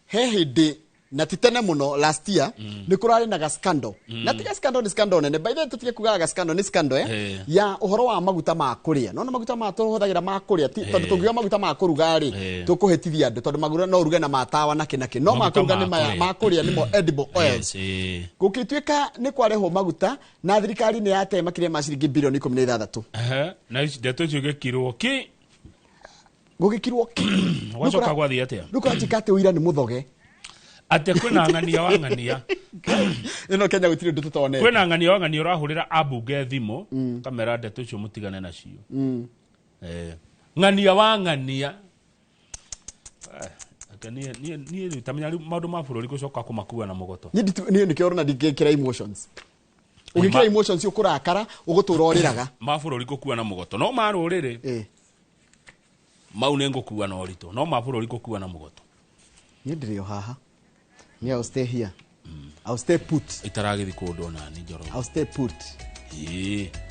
he hĩndĩ na ti tene mũno last year, nĩ kũrarĩ na ga scandal. Na ti ga scandal, nĩ scandal nene. By the way, tũtige kugaga ga scandal, nĩ scandal, Ya ũhoro wa maguta ma kũrĩa. Nona maguta ma tũhũthagĩra ma kũrĩa, ti, tondũ tũngiuga maguta ma kũruga rĩ, tũkũhĩtithia andũ, tondũ maguta no ũruge na matawa na kĩ na kĩ. No ma Maguta kũruga ma nĩ maya, kũrĩa. ma kũrĩa nĩmo edible oils. Yes, Gũgĩtuĩka nĩ kwarehwo maguta na thirikari nĩ yate makĩria ma ciringi bilioni ikũmi na ithathatũ. Na ici ndeto icio igĩkirwo ki. Gũgĩkirwo ki. Gwacoka gwathiĩ atĩa? Rĩu kũranjĩka atĩ ũira nĩ mũthoge. Atĩ kwĩna ng'ania wa ng'ania. Ĩno Kenya gũtirĩ ũndũ tũtonete. Kwĩna ng'ania wa ng'ania ũrahũrĩra ambunge thimũ, kamera ndeto icio mũtigane nacio. Ng'ania wa ng'ania. Ake niĩ rĩu tamenya rĩu maũndũ ma bũrũri gũcoka kũmakua na mũgoto. Niĩ niĩ nĩkĩo ũrona ndingĩkĩra emotions. Ũngĩkĩra emotions ũkũrakara, ũgũtũra ũrĩraga. Ma bũrũri gũkua na mũgoto. No ma rũrĩrĩ. Mau nĩ ngũkua na ũritũ. No ma bũrũri gũkua na mũgoto. Niĩ ndĩrĩ o haha. Niĩ I'll stay here. I'll stay put. Itaragĩthiĩ kũndũ onani, Njoroge. I'll stay put.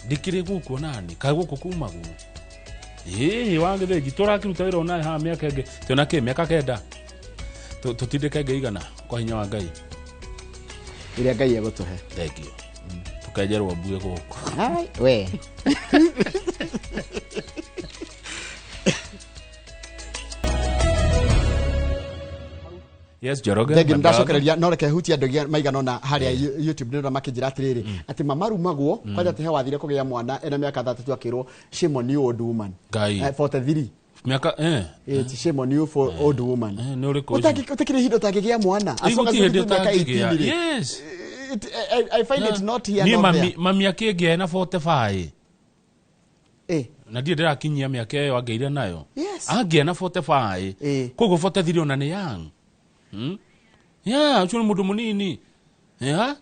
Ndikĩrĩ gũkũ onani, kaĩ gũkũ kumagwo. Wa Gĩthĩnji, tũrakĩruta wĩra onawe haha mĩaka ĩngĩ. Twĩna kĩ, mĩaka 9? Tũtindĩke ĩngĩ igana kwa hinya wa Ngai. Ĩrĩa Ngai egũtũhe. Thank you. Tũkenjerwo mbuĩ gũkũ. Ai, we. Yes, Njoroge. Thengi my brother. ndacokereria no reke hutie andũ aingĩ maigana ũna harĩa YouTube nĩ makĩnjĩra atĩrĩrĩ atĩ mamarumagwo kwanja atĩ he wathire kũgĩa mwana ena mĩaka 32 akĩrwo shame on you, old woman. Ngai. 43. Mĩaka It's shame on you for old woman. Nĩ ũrĩkũ ũcio? Ũtakĩrĩ ihinda ũtangĩgĩa mwana. As long as Gũtirĩ hĩndĩ ũkinyĩtie mĩaka ũtangĩgĩa. 18 rĩ. Yes. I find it not here Niĩ nor mami there. mami akĩngĩa ena 45. Na ndirĩ ndĩrakinyia mĩaka ĩyo angĩire nayo. Yes. Angĩa na 45. Koguo 43 ona nĩ young. Yeah, ũcio nĩ mũndũ mũnini. Yeah.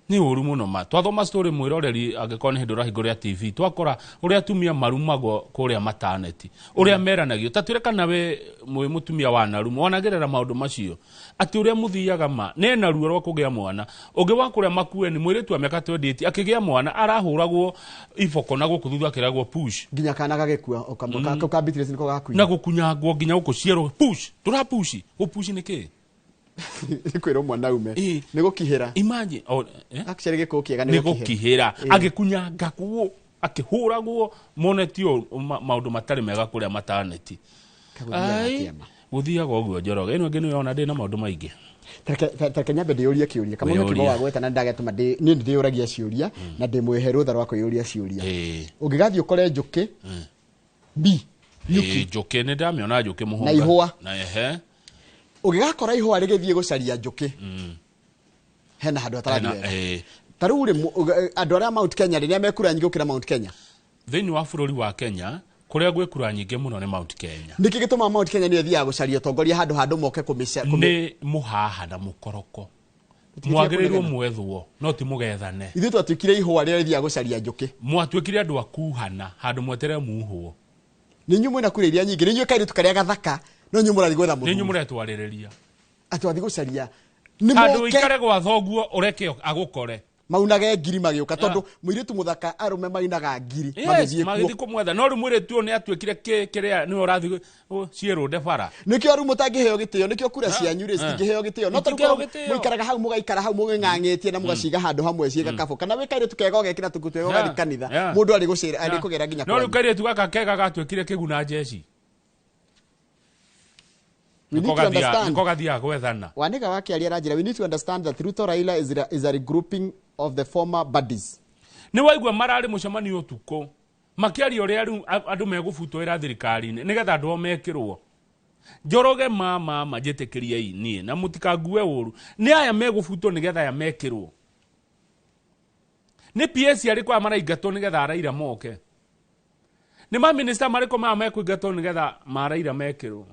Nĩ ũru mũno ma. Twathoma story mwĩroreri angĩkorwo nĩ hĩndĩ ũrahingũrĩra TV twakora ũrĩa atumia marumagwo kũrĩa mataneti ũrĩa meranagio ta twĩre kana we mwĩ mũtumia wanarumwo wanagerera maũndũ macio atĩ ũrĩa mũthiaga ma nena ruo rwa kũgĩa mwana ũngĩ wa kũrĩa Makueni mũirĩtu wa mĩaka 28 akĩgĩa mwana arahũragwo iboko na gũkũ thutha akĩragwo push nginya kana gagĩkua kau ka Beatrice nĩko gakuire. Na gũkunyangwo nginya gũkũ cierwo push tũrapushi gũpushi nĩ kĩ? Nĩ kwĩrwo mwana ume nĩ gũkihĩra. Imagine oh, Actually gĩkũũ kĩega nĩ gũkihĩra agĩkunyanga kuo akĩhũragwo monetio maũndũ matarĩ mega kũrĩa mataneti. Gũthiaga ũguo Njoroge ĩno ĩngĩ nĩyona ndĩ na maũndũ maingĩ. Tareke nyambe ndĩyũrie kĩũria kama nĩ kiugo wagweta na ndagetũma niĩ nĩ ndĩyũragia ciũria na ndĩmwĩhe rũtha rwa kwĩyũria ciũria. Ũngĩgathiĩ ũkore njũkĩ B njũkĩ nĩ ndamĩona njũkĩ mũhũnga na ihũa na ehe ũngĩgakora ihũa rĩgĩthiĩ gũcaria njũkĩ hena handũ hatarathiĩ wega. Ta rĩu rĩ andũ arĩa Mount Kenya rĩ nĩa mekura nyingĩ gũkĩra Mount Kenya thĩinĩ wa bũrũri wa Kenya kũrĩa gwĩ kura nyingĩ mũno nĩ Mount Kenya. Nĩkĩ gĩtũmaga Mount Kenya nĩyo ĩthiaga gũcaria ũtongoria handũ handũ moke kũmĩca nĩ mũhaha na mũkoroko mwagĩrĩirwo mwethwo no ti mũgethane. Ithuĩ twatuĩkire ihũa rĩrĩa rĩthiaga gũcaria njũkĩ. Mwatuĩkire andũ a kuhana handũ mweterere muhwo. Nĩ inyuĩ mwĩna kura iria nyingĩ nĩ inyuĩ kairĩtu karĩa gathaka no inyuĩ mũrathiĩ gwetha mũthuri. Nĩ inyuĩ mũretwarĩrĩria atĩ wathiĩ gũcaria nĩ handũ moke ũikare gwa thoguo ũreke agũkore maunage ngiri magĩũka tondũ mũirĩtu mũthaka arũme mainaga ngiri magĩthiĩ magĩthiĩ kũmwetha no rĩu mũirĩtu ũyũ nĩ atuĩkire kĩrĩa nĩwe ũrathiĩ ciĩrũnde bara. Nĩkĩo rĩu mũtangĩheo gĩtĩo nĩkĩo kura cianyu rĩ citingĩheo gĩtĩo no tarĩu mũikaraga hau mũgaikara hau mũng'ang'ĩtie na mũgaciga handũ hamwe ciĩ gakabũ kana wĩ kairĩtu kega ũgekĩra tũkuo twega ũgathiĩ kanitha mũndũ arĩ gũcera arĩ kũgera nginya no rĩu kairĩtu gaka kega gatuĩkire kĩguna njeci. We need to understand. Waniga wake aliaranjira, we need to understand that Ruto Raila is a regrouping of the former buddies. Nĩ waigua mararĩ mũcemanio ũtukũ makĩaria ũrĩa rĩu andũ megũbutwo wĩra thirikari-inĩ nĩgetha andũ ao mekĩrwo. Njoroge mama njĩtĩkĩriei niĩ na mũtikangue ũru nĩ aya megũbutwo nĩgetha aya mekĩrwo. Nĩ PS arĩkũ aya maraingatwo nĩgetha Raila moke. Nĩ maminista marĩkũ maya mekũingatwo nĩgetha ma Raila mekĩrwo.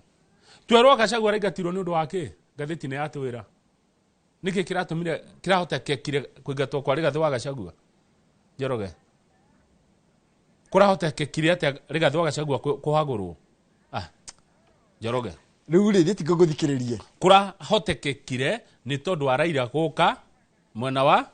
Twerwo Gachagua araingatirwo nĩ ũndũ wa kĩ? Ngathĩti nĩ yatwĩra. Nĩkĩ kĩratũmire kĩrahotekekire kũingatwo kwa Rigathĩ wa Gachagua? Njoroge. Kũrahotekekire atĩa Rigathĩ wa Gachagua kũhagũrwo? Njoroge. Rĩu rĩ thiĩ ngũthikĩrĩrie. Kũrahotekekire nĩ tondũ wa Raila gũka mwena wa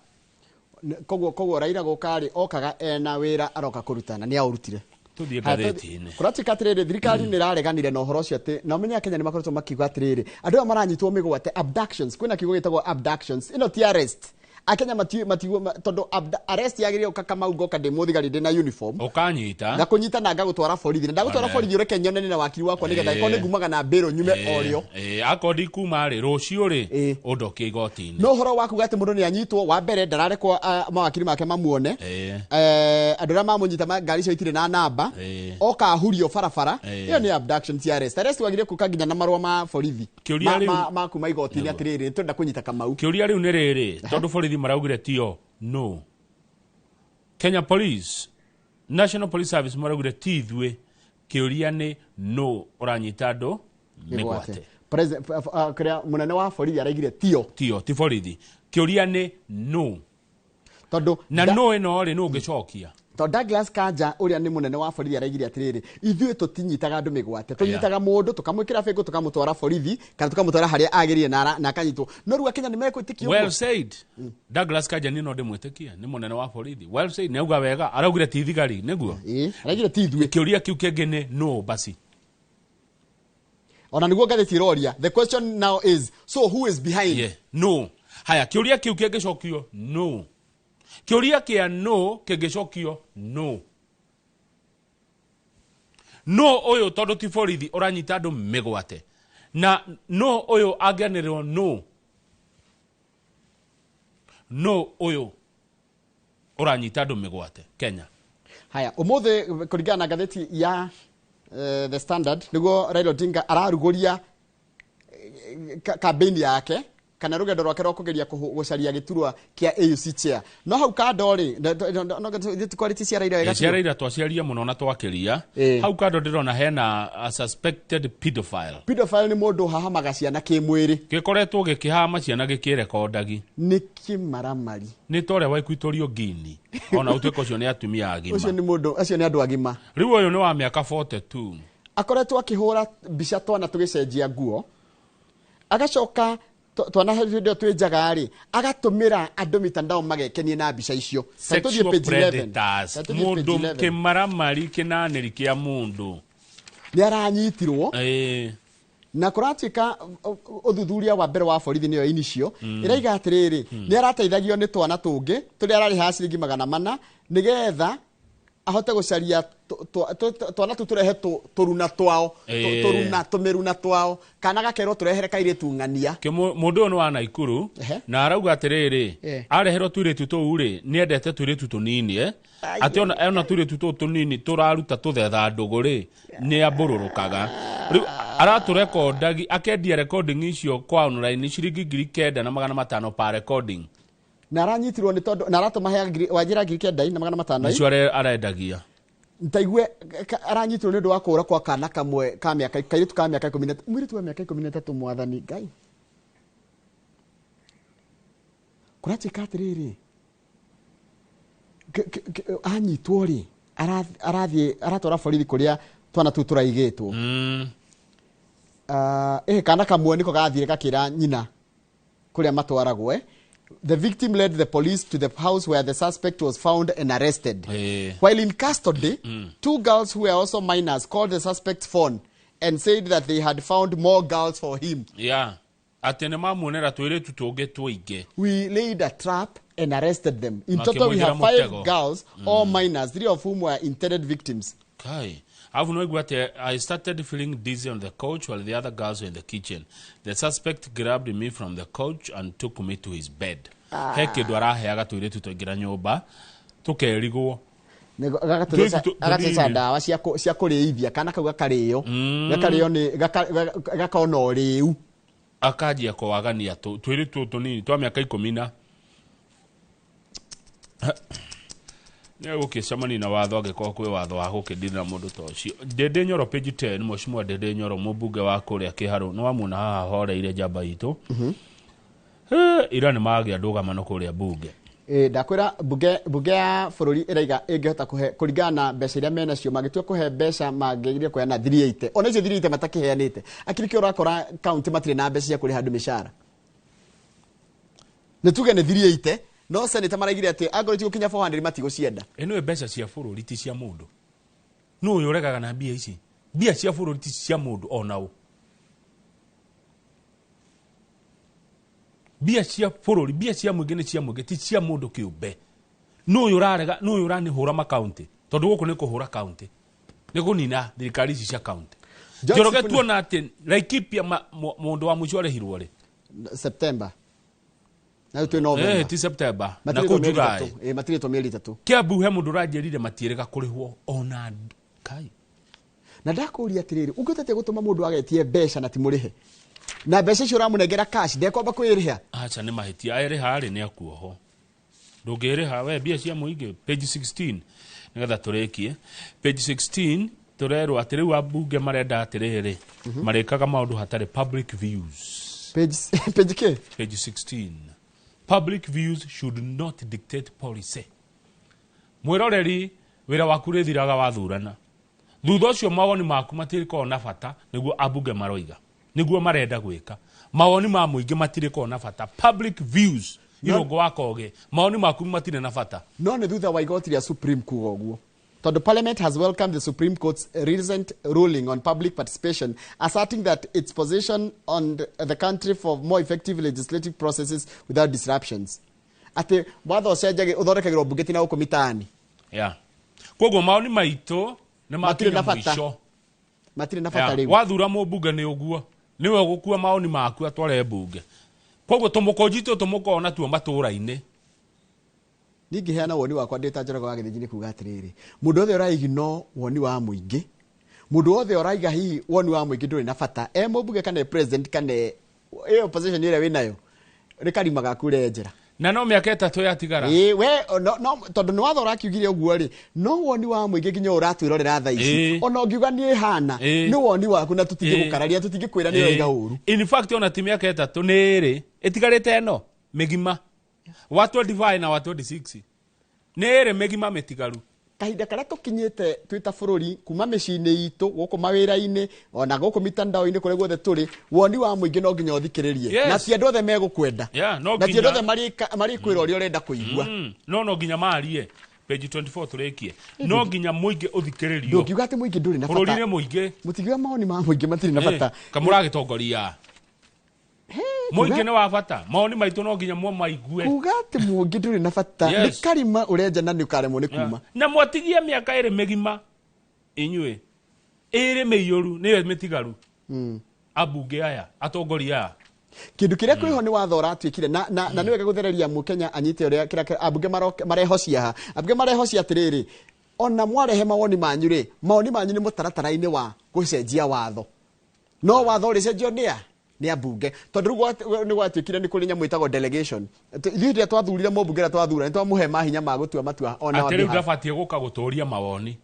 koguo Raila gũka rĩ okaga ena wĩra aroka kũruta na nĩ aũrutire. Tuthiĩ ngathĩti-inĩ. Kũratuĩka atĩrĩrĩ thirikari nĩ ĩrareganire na ũhoro ũcio atĩ na ũmenye Kenya nĩ makoretwo makiuga atĩrĩrĩ andũ aya maranyitwo mĩgwate abductions kwĩna kiugo gĩtagwo abductions ĩno ti arrest. Akenya matiuo tondũ arrest yagĩrĩire gũka Kamau ngoka ndĩ mũthigari ndĩ na uniform ũkanyita ngakũnyita na ngagũtwara borithi na ndagũtwara borithi ũreke nyonane na wakiri wakwa nĩgetha angĩkorwo nĩ ngumaga na mbĩrũ nyume orĩo. Akorwo ndikuma rĩ rũciũ rĩ ũndokie igoti-inĩ. No ũhoro wa kuga atĩ mũndũ nĩ anyitwo wa mbere ndararekwo mawakiri make mamuone andũ arĩa mamũnyita ngari icio itirĩ na namba oka ahurio barabara ĩyo nĩ abduction ti arrest. Arrest wagĩrĩire gũka nginya na marũa ma borithi ma kuma igoti-inĩ atĩrĩrĩ twenda kũnyita Kamau. Kĩũria rĩu nĩ rĩrĩ tondũ borithi maraugire tio no. Kenya Police National Police Service maraugire ti ithuĩ kĩũria nĩ no ũranyita andũ mĩgwate. President kĩrĩa mũnene wa borithi araigire tio tio ti borithi kĩũria nĩ no tondũ na no ĩno rĩ nũ ũngĩcokia. Tondũ Douglas Kanja ũrĩa nĩ mũnene wa borithi araigire atĩrĩrĩ ithuĩ tũtinyitaga andũ mĩgwate tũnyitaga mũndũ tũkamwĩkĩra bĩngũ tũkamũtwara borithi kana tũkamũtwara harĩa agĩrĩire na akanyitwo no rĩu Akenya nĩ mekwĩtĩkia ũguo. Well said. Douglas Kanja niĩ no ndĩmwĩtĩkie nĩ mũnene wa borithi. Well said nĩ auga wega araugire ti thigari nĩguo araigire ti ithuĩ. Kĩũria kĩu kĩngĩ nĩ no basi. Ona nĩguo ngathĩti ĩroria the question now is so who is behind? No. Haya kĩũria kĩu kĩngĩcokio no. Kĩũria kĩa no kĩngĩcokio no. No ũyũ tondũ ti borithi ũranyita andũ mĩgwate. Na no ũyũ angĩanĩrĩrwo no no ũyũ ũranyita andũ mĩgwate Kenya. Haya, umuthi kũringana na ngathĩti ya The Standard nĩguo Raila Odinga ararugũria campaign yake kana rũgendo rwake rwa kũgeria gũcaria gĩturwa kĩa AUC chair. No hau kando rĩ, no tũkwarĩtie cia Raila wega cia biũ. Raila twaciaria mũno na twakĩria. Hau kando ndĩrona hena a suspected pedophile. Pedophile nĩ mũndũ ũhahamaga ciana kĩmwĩrĩ. Gĩkoretwo gĩkĩhama ciana gĩkĩrekondagi. Nĩ kĩmaramari. Nĩ ta ũrĩa waikuitũrio ngini ona ũtuĩka ũcio nĩ atumia agima. Ũcio nĩ mũndũ, acio nĩ andũ agima. Rĩu ũyũ nĩ wa mĩaka 42. Akoretwo akĩhũra mbica twana tũgĩcenjia nguo, agacoka twana hĩndĩ ĩyo twĩ njaga rĩ, agatũmĩra andũ mitandao magekenie na mbica icio. Ta tũthiĩ Sexual page 11. predators. Ta tũthiĩ page Mũndũ 11. kĩmaramari kĩnanĩri kĩa mũndũ nĩ aranyitirwo. Na kũratuĩka ũthuthuria wa mbere wa borithi nĩyo initial ĩraiga atĩrĩrĩ, nĩ arateithagio nĩ twana tũngĩ tũrĩa ararĩhaga ciringi 400 nĩgetha ahote gũcaria twana tũu tũrehe tũruna twao, tũruna tũmĩruna twao, kana gakerwo tũrehere kairĩtu ng'ania. Mũndũ ũyũ nĩ wa Naikuru na arauga atĩrĩrĩ, areherwo tũirĩtu tũu rĩ, nĩ endete tũirĩtu tũnini, atĩ ona tũirĩtu tũu tũnini tũraruta tũthetha ndũgũ rĩ, nĩ ambũrũrũkaga. Rĩu aratũrekondagi, akendia recording icio kwa online ciringi 9,500 per recording. Na aranyitirwo nĩ tondũ na aratũmaheaga wanjĩra 9,500. Nĩcio arendagia. Nitaigue aranyitirwo nĩ ũndũ wa kũũra kwa kana kamwe ka mĩaka, kairĩtu ka mĩaka ikũmi na mũirĩtu wa mĩaka 13 mwathani Ngai. Kũratuĩka atĩrĩrĩ, anyitwo rĩ, arathiĩ aratwara borithi kũrĩa twana tũu tũraigĩtwo. Kana kamwe nĩko gathire gakĩra nyina kũrĩa matwaragwo. The victim led the police to the house where the suspect was found and arrested. While in custody, two girls who were also minors called the suspect's phone and said that they had found more girls for him. Yeah. Atĩ nĩ mamuonera tũirĩtu tũngĩ tũingĩ. We laid a trap and arrested them. In Makĩmũigĩra total, we have 5 mũtego. girls, all minors, 3 of whom were intended victims. Kai. Alafu nĩwaigua atĩ I started feeling dizzy on the couch while the other girls were in the kitchen. The suspect grabbed me from the couch and took me to his bed. He kĩndũ araheaga tũirĩtu twaingĩra nyũmba tũkerigwo. Agatheca ndawa cia kũrĩithia kana kau gakarĩo. Gakarĩo nĩ gakona ũrĩu. Akanjia kũwagania tũirĩtu tũnini twa mĩaka 10 na nĩ gũkĩcemania na watho angĩkorwo kwĩ watho wa gũkĩndira mũndũ ta ũcio. Ndĩndĩ Nyoro page 10, Mheshimiwa Ndĩndĩ Nyoro mũmbunge wa kũrĩa Kĩharũ nĩ wamuona haha horeire njamba itũ. Ira nĩ magĩa ndũgamano kũrĩa mbunge. Ndakwĩra bunge ya bũrũri ĩraiga ĩngĩhota kũhe kũringana na mbeca iria menacio, mangĩtua kũhe mbeca mangĩgeria kũheana 380. Ona icio 380 matakĩheanĩte. Akiri kĩo ũrakora kaunti matirĩ na mbeca cia kũrĩha andũ mĩcara. Nĩ tuge nĩ 380, no senator maraigire atĩ angorwo tigũkinya 400 matigũcienda. Ĩno mbeca cia bũrũri ti cia mũndũ. Nũ ũyũ ũregaga na mbia ici? Mbia cia bũrũri ti cia mũndũ ona ũ. Mbia cia bũrũri, mbia cia mũingĩ nĩ cia mũingĩ, ti cia mũndũ kĩũmbe. Nũ ũyũ ũrarega, nũ ũyũ ũranĩhũra makaunti? Tondũ gũkũ nĩ kũhũra kaunti. Nĩ kũnina thirikari ici cia kaunti. Njoroge tuona atĩ Laikipia mũndũ wa mũico arĩhirwo rĩ? September. Na rĩu twĩ November. Ti September. Na Matirĩtwo kũu mĩeri July. ĩtatũ. Matirĩtwo mĩeri 3. Kiambu he mũndũ ũranjĩrire matiĩrĩga kũrĩhwo ona kai. Na ndakũria atĩrĩrĩ, ũngĩhota atĩa gũtũma mũndũ agetie mbeca na ti mũrĩhe? Na mbeca icio ũramũnengera cash, ndekwamba kwĩrĩha. Acha nĩ mahĩtia, erĩha rĩ nĩ akuohwo. Ndũngĩrĩha we mbia cia mũingĩ. Page 16 nĩgetha tũrĩkie. Page 16 tũrerwo atĩ rĩu ambunge marenda atĩrĩrĩ, marĩkaga maũndũ hatarĩ public views. Page kĩ? Page 16. Public views should not dictate policy. Mwĩroreri, wĩra waku ũrĩthiraga wathurana. Thutha ũcio mawoni maku matirĩkoragwo na bata, nĩguo ambunge maroiga. Nĩguo marenda gwĩka. Mawoni ma mũingĩ matirĩkoragwo na bata. Public views, irũngo wa koge, mawoni maku matirĩ na bata. No nĩ thutha wa igoti rĩa Supreme kuga ũguo. Tondũ Parliament has welcomed the Supreme Court's recent ruling on public participation, asserting that its position on the country for more effective legislative processes without disruptions. Atĩ watho ũcenjagio ũthondekagĩrwo mbunge ti na gũkũ mitaani. Yeah. Koguo maoni maitũ nĩ Matirĩ na makinya bata. mũico. Matirĩ na bata rĩu. Wathura mũmbunge nĩ ũguo. Nĩwe ũgũkua maoni maku atware mbunge. Koguo tũmũkũnji tũtũ mũkoragwo natuo matũũra-inĩ. Ningĩheana woni wakwa ndĩ ta Njoroge wa Gĩthĩnji nĩ kuga atĩrĩrĩ, mũndũ wothe ũraigino woni wa mũingĩ, mũndũ wothe ũraiga hihi woni wa mũingĩ ndũrĩ na bata, e mũmbunge kana e president kana e opposition ĩrĩa wĩnayo, nĩ karima gaku ũrenjera. Na no mĩaka 3 yatigara. Ĩĩ, we, no, no, tondũ nĩ watho ũrakiugire ũguo rĩ, no woni wa mũingĩ nginya ũyũ ũratwĩrorera thaa ici. Ona ũngiuga niĩ hana, nĩ woni waku na tũtingĩgũkararia, tũtingĩkwĩra nĩ ũraiga ũru. In fact, ona ti mĩaka 3 nĩ ĩrĩ ĩtigarĩte ĩno mĩgima. Wa 25 na wa 26. Nĩ ĩrĩ mĩgima mĩtigaru. Kahinda karĩa tũkinyĩte twĩ ta bũrũri kuma mĩciĩ-inĩ itũ gũkũ mawĩra-inĩ ona gũkũ mitandao-inĩ kũrĩa guothe tũrĩ, woni wa mũingĩ no nginya ũthikĩrĩrie. Na ti andũ othe megũkwenda. Yeah, no Na ti andũ nginya. othe marĩkwĩra ũrĩa ũrenda kũigua. No, no nginya marie. Page 24 tũrĩkie. No nginya mũingĩ ũthikĩrĩrio. Ndũngiuga atĩ mũingĩ ndũrĩ na bata. Bũrũri-inĩ mũingĩ. Mũtigiuga maoni ma mũingĩ matirĩ na bata. Kamũragĩtongoria. Mũingĩ nĩ wa bata. Maoni maitũ no nginya mwamaigue. Kuga atĩ mũingĩ ndũrĩ na bata. Nĩ karima ũrenja na nĩ ũkaremwo nĩ kuma. Na mwatigie mĩaka 2 mĩgima inyuĩ. 2 mĩiyũru nĩyo mĩtigaru. Ambunge aya, atongoria aya. Kĩndũ kĩrĩa kwĩho nĩ watho ũratuĩkire na nĩ wega gũthereria mũkenya anyite ũrĩa kĩrĩa ambunge marehocia ha. Ambunge marehocia atĩrĩrĩ, ona mwarehe mawoni manyu rĩ, mawoni manyu nĩ mũtaratara-inĩ wa gũcenjia watho. No watho ũrĩcenjio nĩ a? Nĩ ambunge. Tondũ rĩu nĩ gwatuĩkire nĩ kũrĩ nyamũ ĩtagwo delegation. Ithuĩ rĩrĩa twathurire mũmbunge ũrĩa twathura, nĩ twamũhe mahinya ma gũtua matua ona Atĩ rĩu behalf. ndabatiĩ gũka gũtũria mawoni.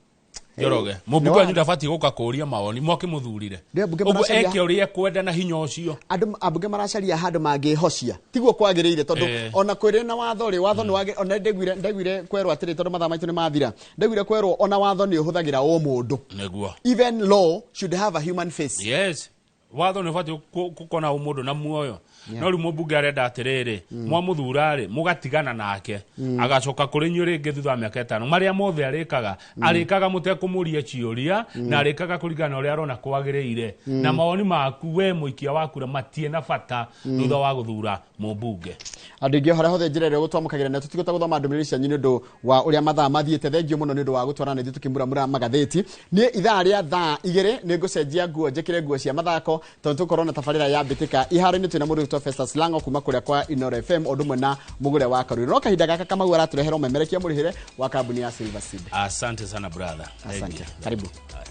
Njoroge, mũmbunge wanyu ndabatiĩ gũka kũria mawoni, mwakĩmũthurire. Nĩ ambunge Ũguo maracaria eke ũrĩa ekwenda na hinya ũcio. Andũ ambunge maracaria handũ mangĩhocia. Tiguo kwagĩrĩire tondũ ona kwĩrĩ na watho rĩ, watho nĩ wagĩ-, ona ndaiguire kwerwo atĩrĩ tondũ mathaa maitũ nĩ mathira. Ndaiguire kwerwo ona watho nĩ ũhũthagĩra o mũndũ. Nĩguo. Even law should have a human face. Yes. Watho nĩ ũbatiĩ gũkona ũmũndũ na muoyo. No rĩu mũmbunge arenda atĩrĩrĩ, mwamũthura rĩ, mũgatigana nake. Agacoka kũrĩ inyuĩ rĩngĩ thutha wa mĩaka 5. Marĩa mothe arĩkaga, arĩkaga mũtekũmũria ciũria, na arĩkaga kũringana na ũrĩa arona kwagĩrĩire. Na mawoni maku we mũikia wa kura matirĩ na bata thutha wa gũthura mũmbunge. Andũ aingĩ harĩa hothe njĩra ĩrĩa gũtwamũkagĩra na tũtigũta gũthoma ndũmĩrĩri cianyu nĩ ũndũ wa ũrĩa mathaa mathiĩte. Thengiũ mũno nĩ ũndũ wa gũtwarana ithuĩ tũkĩmuramura magathĩti. Niĩ ithaa rĩa thaa 2 nĩ ngũcenjia nguo, njĩkĩre nguo cia mathako tondũ tũkorwo na tabarĩra ya mbĩtĩka. Iharo-inĩ twĩna mũndũ wĩtwo Festus Lango kuma kũrĩa kwa Inoro FM, ũndũ ũmwe na Mũgũre wa Karuri. No kahinda gaka Kamau aratũrehera ũmemerekia mũrĩhĩre wa kambuni ya Silver Seed. Asante sana brother. Asante. Thank you. Karibu. Haya.